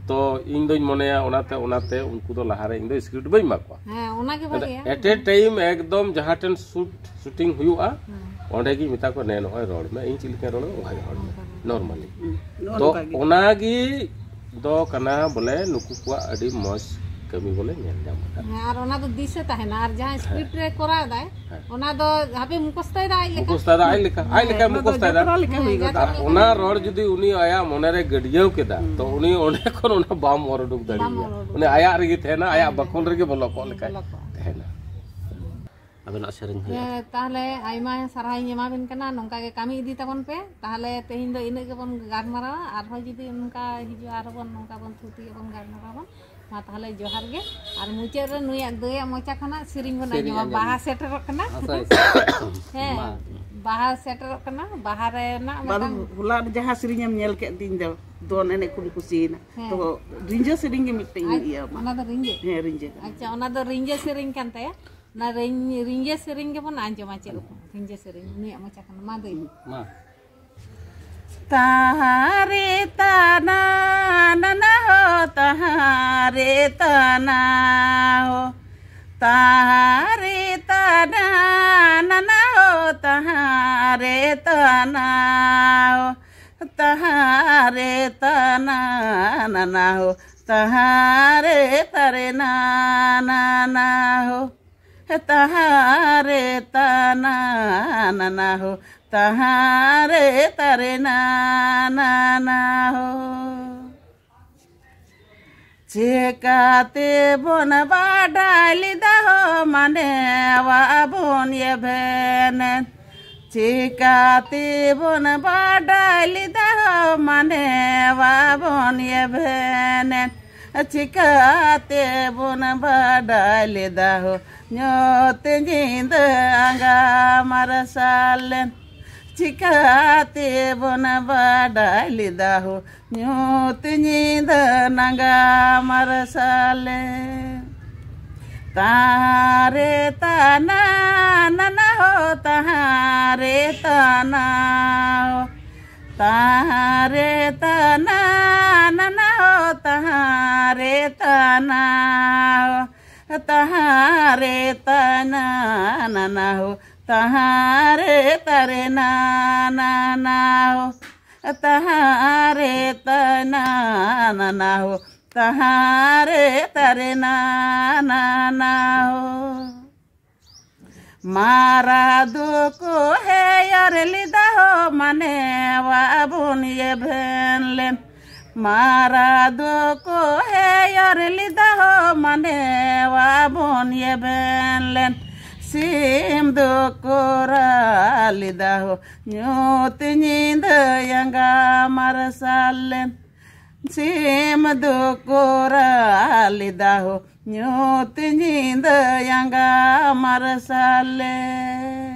ᱛᱚ ᱤᱧ ᱫᱚᱧ ᱢᱚᱱᱮᱭᱟ ᱚᱱᱟᱛᱮ, ᱚᱱᱟᱛᱮ ᱩᱱᱠᱩ ᱫᱚ ᱞᱟᱦᱟᱨᱮ ᱤᱧ ᱫᱚ ᱥᱠᱨᱤᱯᱴ ᱵᱟᱹᱧ ᱮᱢᱟ ᱠᱚᱣᱟ᱾ ᱦᱮᱸ, ᱚᱱᱟᱜᱮ ᱵᱷᱟᱜᱮᱭᱟ᱾ ᱮᱴ ᱮ ᱴᱟᱭᱤᱢ ᱮᱠᱫᱚᱢ ᱡᱟᱦᱟᱸ ᱴᱷᱮᱱ ᱥᱩᱴ ᱥᱩᱴᱤᱝ ᱦᱩᱭᱩᱜᱼᱟ, ᱚᱸᱰᱮ ᱜᱤᱧ ᱢᱮᱛᱟ ᱠᱚᱣᱟ, "ᱱᱮ ᱱᱚᱜᱼᱚᱭ ᱨᱚᱲ ᱢᱮ, ᱤᱧ ᱪᱮᱫ ᱞᱮᱠᱟᱧ ᱨᱚᱲᱟ ᱚᱱᱠᱟ ᱜᱮ ᱨᱚᱲ ᱢᱮ, ᱱᱚᱨᱢᱟᱞᱤ᱾" ᱛᱚ ᱚᱱᱟᱜᱮ ᱫᱚ ᱠᱟᱱᱟ ᱵᱚᱞᱮ ᱱᱩᱠᱩ ᱠᱚᱣᱟᱜ ᱟᱹᱰᱤ ᱢᱚᱡᱽ ᱠᱟᱹᱢᱤ ᱵᱚᱞᱮ ᱧᱮᱞ ᱧᱟᱢ ᱟᱠᱟᱫᱟ᱾ ᱦᱮᱸ, ᱟᱨ ᱚᱱᱟ ᱫᱚ ᱫᱤᱥᱟᱹ ᱛᱟᱦᱮᱱᱟ, ᱟᱨ ᱡᱟᱦᱟᱸᱭ ᱥᱠᱨᱤᱯᱴ ᱨᱮ ᱠᱚᱨᱟᱣ ᱮᱫᱟᱭ, ᱚᱱᱟ ᱫᱚ ᱦᱟᱯᱮ ᱢᱩᱠᱷᱚᱥᱛᱚᱭ ᱫᱟ ᱟᱡ ᱞᱮᱠᱟ᱾ ᱢᱩᱠᱷᱚᱥᱛᱚᱭ ᱫᱟ ᱟᱡ ᱞᱮᱠᱟ, ᱟᱡ ᱞᱮᱠᱟᱭ ᱚᱱᱟ ᱫᱚ ᱢᱩᱠᱷᱚᱥᱛᱚᱭ ᱫᱟ᱾ ᱡᱚᱛᱨᱟ ᱞᱮᱠᱟ ᱦᱩᱭ ᱜᱚᱫᱚᱜᱼᱟ᱾ ᱟᱨ ᱚᱱᱟ ᱨᱚᱲ ᱡᱩᱫᱤ ᱩᱱᱤ ᱟᱭᱟᱜ ᱢᱚᱱᱮᱨᱮ ᱜᱟᱹᱰᱭᱟᱹᱣ ᱠᱮᱫᱟ, ᱛᱚ ᱩᱱᱤ ᱚᱸᱰᱮ ᱠᱷᱚᱱ ᱚᱱᱟ ᱵᱟᱢ ᱚᱨ ᱩᱰᱩᱠ ᱫᱟᱲᱮᱭᱟᱜᱼᱟ᱾ ᱚᱨ ᱩᱰᱩᱠ ᱩᱱᱤ ᱟᱭᱟᱜ ᱨᱮᱜᱮ ᱛᱟᱦᱮᱱᱟ, ᱟᱭᱟᱜ ᱵᱟᱠᱷᱚᱞ ᱨᱮᱜᱮ ᱵᱚᱞᱚ ᱠᱚᱜ ᱞᱮᱠᱟᱭ ᱵᱚᱞᱚ ᱠᱚᱜᱼᱟ᱾ ᱛᱟᱦᱮᱱᱟ᱾ ᱟᱵᱮᱱᱟᱜ ᱥᱮᱨᱮᱧ ᱦᱩᱭᱩᱜᱼᱟ᱾ ᱦᱮᱸ, ᱛᱟᱦᱞᱮ ᱟᱭᱢᱟ ᱥᱟᱨᱦᱟᱣ ᱤᱧ ᱮᱢᱟᱵᱮᱱ ᱠᱟᱱᱟ, ᱱᱚᱝᱠᱟ ᱜᱮ ᱠᱟᱹᱢᱤ ᱤᱫᱤ ᱛᱟᱵᱚᱱ ᱯᱮ᱾ ᱛᱟᱦᱞᱮ ᱛᱮᱦᱮᱧ ᱫᱚ ᱤᱱᱟᱹᱜ ᱜᱮᱵᱚᱱ ᱜᱟᱞᱢᱟᱨᱟᱣᱟ, ᱟᱨᱦᱚᱸ ᱡᱩᱫᱤ ᱚᱱᱠᱟ ᱦᱤᱡᱩᱜᱼᱟ ᱟᱨᱦᱚᱸ ᱵᱚᱱ ᱱᱚᱝᱠᱟ ᱵᱚᱱ ᱛᱷᱩᱛᱤ ᱟᱵᱚᱱ ᱜᱟᱞᱢᱟᱨᱟᱣ ᱵᱚᱱ᱾ ᱢᱟ ᱛᱟᱦᱞᱮ ᱡᱚᱦᱟᱨ ᱜᱮ, ᱟᱨ ᱢᱩᱪᱟᱹᱫ ᱨᱮ ᱱᱩᱭᱟᱜ ᱫᱟᱹᱭᱟᱜ ᱢᱚᱪᱟ ᱠᱷᱚᱱᱟᱜ ᱥᱮᱨᱮᱧ ᱵᱚᱱ ᱥᱮᱨᱮᱧ ᱟᱸᱡᱚᱢᱟ᱾ ᱟᱸᱡᱚᱢ᱾ ᱵᱟᱦᱟ ᱥᱮᱴᱮᱨᱚᱜ ᱠᱟᱱᱟ᱾ ᱟᱥᱟᱭ᱾ ᱦᱮᱸ, ᱵᱟᱦᱟ ᱥᱮᱴᱮᱨᱚᱜ ᱠᱟᱱᱟ, ᱵᱟᱦᱟ ᱨᱮᱱᱟᱜ ᱵᱟᱹᱨᱩ ᱢᱤᱫᱴᱟᱝ ᱦᱚᱞᱟ ᱡᱟᱦᱟᱸ ᱥᱮᱨᱮᱧ ᱮᱢ ᱧᱮᱞ ᱠᱮᱫ ᱛᱤᱧ ᱫᱚ ᱫᱚᱱ ᱮᱱᱮᱡ ᱠᱚᱢ ᱠᱩᱥᱤᱭᱮᱱᱟ, ᱦᱮᱸ᱾ ᱛᱚ ᱨᱤᱸᱡᱟᱹ ᱥᱮᱨᱮᱧ ᱜᱮ ᱢᱤᱫᱴᱮᱱ ᱤᱭᱟᱹ ᱟᱢᱟ᱾ ᱚᱱᱟ ᱫᱚ ᱨᱤᱸᱡᱟᱹ? ᱦᱮᱸ, ᱨᱤᱸᱡᱟᱹ ᱠᱟᱱᱟ᱾ ᱟᱪᱪᱷᱟ, ᱚᱱᱟ ᱫᱚ ᱨᱤᱸᱡᱟᱹ ᱥᱮᱨᱮᱧ ᱠᱟᱱ ᱛᱟᱭᱟ᱾ ᱚᱱᱟ ᱨᱤᱸ- ᱨᱤᱸᱡᱟᱹ ᱥᱮᱨᱮᱧ ᱜᱮᱵᱚᱱ ᱟᱸᱡᱚᱢᱟ᱾ ᱪᱮᱫ ᱞᱮᱠᱟ ᱨᱤᱸᱡᱟᱹ ᱥᱮᱨᱮᱧ ᱩᱱᱤᱭᱟᱜ ᱢᱚᱪᱟ ᱠᱷᱚᱱ? ᱢᱟ ᱫᱟᱹᱭ᱾ ᱢᱟ᱾ ᱛᱟᱦᱟᱨᱮ ᱛᱟᱱᱟ ᱱᱟᱱᱟ ᱦᱳ, ᱛᱟᱦᱟᱨᱮ ᱛᱟᱱᱟ ᱦᱳ, ᱛᱟᱦᱟᱨᱮ ᱛᱟᱱᱟ ᱱᱟᱱᱟ ᱦᱳ, ᱛᱟᱦᱟᱨᱮ ᱛᱟᱱᱟ ᱦᱳ, ᱛᱟᱦᱟᱨᱮ ᱛᱟᱱᱟ ᱱᱟᱱᱟ ᱦᱳ, ᱛᱟᱦᱟᱨᱮ ᱛᱟᱨᱮ ᱱᱟᱱᱟ ᱦᱳ᱾ ᱛᱟᱦᱟᱨᱮ ᱛᱟᱱᱟ ᱱᱟᱱᱟ ᱦᱳ, ᱛᱟᱦᱟᱨᱮ ᱛᱟᱨᱮ ᱱᱟᱱᱟ ᱦᱳ᱾ ᱪᱮᱠᱟᱛᱮ ᱵᱚᱱ ᱵᱟᱰᱟᱭ ᱞᱮᱫᱟ ᱦᱳ ᱢᱟᱱᱮᱣᱟ ᱵᱚᱱ ᱮᱵᱷᱮᱱᱮᱱ? ᱪᱮᱠᱟᱛᱮ ᱵᱚᱱ ᱵᱟᱰᱟᱭ ᱞᱮᱫᱟ ᱦᱳ ᱢᱟᱱᱮᱣᱟ ᱵᱚᱱ ᱮᱵᱷᱮᱱᱮᱱ? ᱪᱮᱠᱟᱛᱮ ᱵᱚᱱ ᱵᱟᱰᱟᱭ ᱞᱮᱫᱟ ᱦᱳ ᱧᱩᱛ ᱧᱤᱫᱟᱹ ᱟᱸᱜᱟ ᱢᱟᱨᱥᱟᱞᱮᱱ? ᱪᱮᱠᱟᱛᱮ ᱵᱚᱱ ᱵᱟᱰᱟᱭ ᱞᱮᱫᱟ ᱦᱳ ᱧᱩᱛ ᱧᱤᱫᱟᱹ ᱟᱸᱜᱟ ᱢᱟᱨᱥᱟᱞᱮᱱ? ᱛᱟᱦᱟᱸ ᱨᱮ ᱛᱟᱱᱟ ᱱᱟᱱᱟ ᱦᱳ, ᱛᱟᱦᱟᱸ ᱨᱮ ᱛᱟᱱᱟ ᱦᱳ, ᱛᱟᱦᱟᱸ ᱨᱮ ᱛᱟᱱᱟ ᱱᱟᱱᱟ ᱦᱳ, ᱛᱟᱦᱟᱸ ᱨᱮ ᱛᱟᱱᱟ ᱦᱳ, ᱛᱟᱦᱟᱸ ᱨᱮ ᱛᱟᱱᱟ ᱱᱟᱱᱟ ᱦᱳ, ᱛᱟᱦᱟᱸ ᱨᱮ ᱛᱟᱨᱮ ᱱᱟ ᱱᱟᱱᱟ ᱦᱳ, ᱛᱟᱦᱟᱸ ᱨᱮ ᱛᱟᱱᱟ ᱱᱟᱱᱟ ᱦᱳ, ᱛᱟᱦᱟᱸ ᱨᱮ ᱛᱟᱨᱮ ᱱᱟ ᱱᱟᱱᱟ ᱦᱳ᱾ ᱢᱟᱨᱟ ᱫᱚᱠᱚ ᱦᱮᱭᱟᱨ ᱞᱮᱫᱟ ᱦᱳ ᱢᱟᱱᱮᱣᱟ ᱵᱚᱱ ᱮᱵᱷᱮᱱ ᱞᱮᱱ᱾ ᱢᱟᱨᱟ ᱫᱚᱠᱚ ᱦᱮᱭᱟᱨ ᱞᱮᱫᱟ ᱦᱳ ᱢᱟᱱᱮᱣᱟ ᱵᱚᱱ ᱮᱵᱷᱮᱱ ᱞᱮᱱ᱾ ᱥᱤᱢ ᱫᱚᱠᱚ ᱨᱟᱜ ᱞᱮᱫᱟ ᱦᱳ ᱧᱩᱛ ᱧᱤᱫᱟᱹ ᱟᱸᱜᱟ ᱢᱟᱨᱥᱟᱞ ᱞᱮᱱ᱾ ᱥᱤᱢ ᱫᱚᱠᱚ ᱨᱟᱜ ᱞᱮᱫᱟ ᱦᱳ ᱧᱩᱛ ᱧᱤᱫᱟᱹ ᱟᱸᱜᱟ ᱢᱟᱨᱥᱟᱞ ᱞᱮᱱ᱾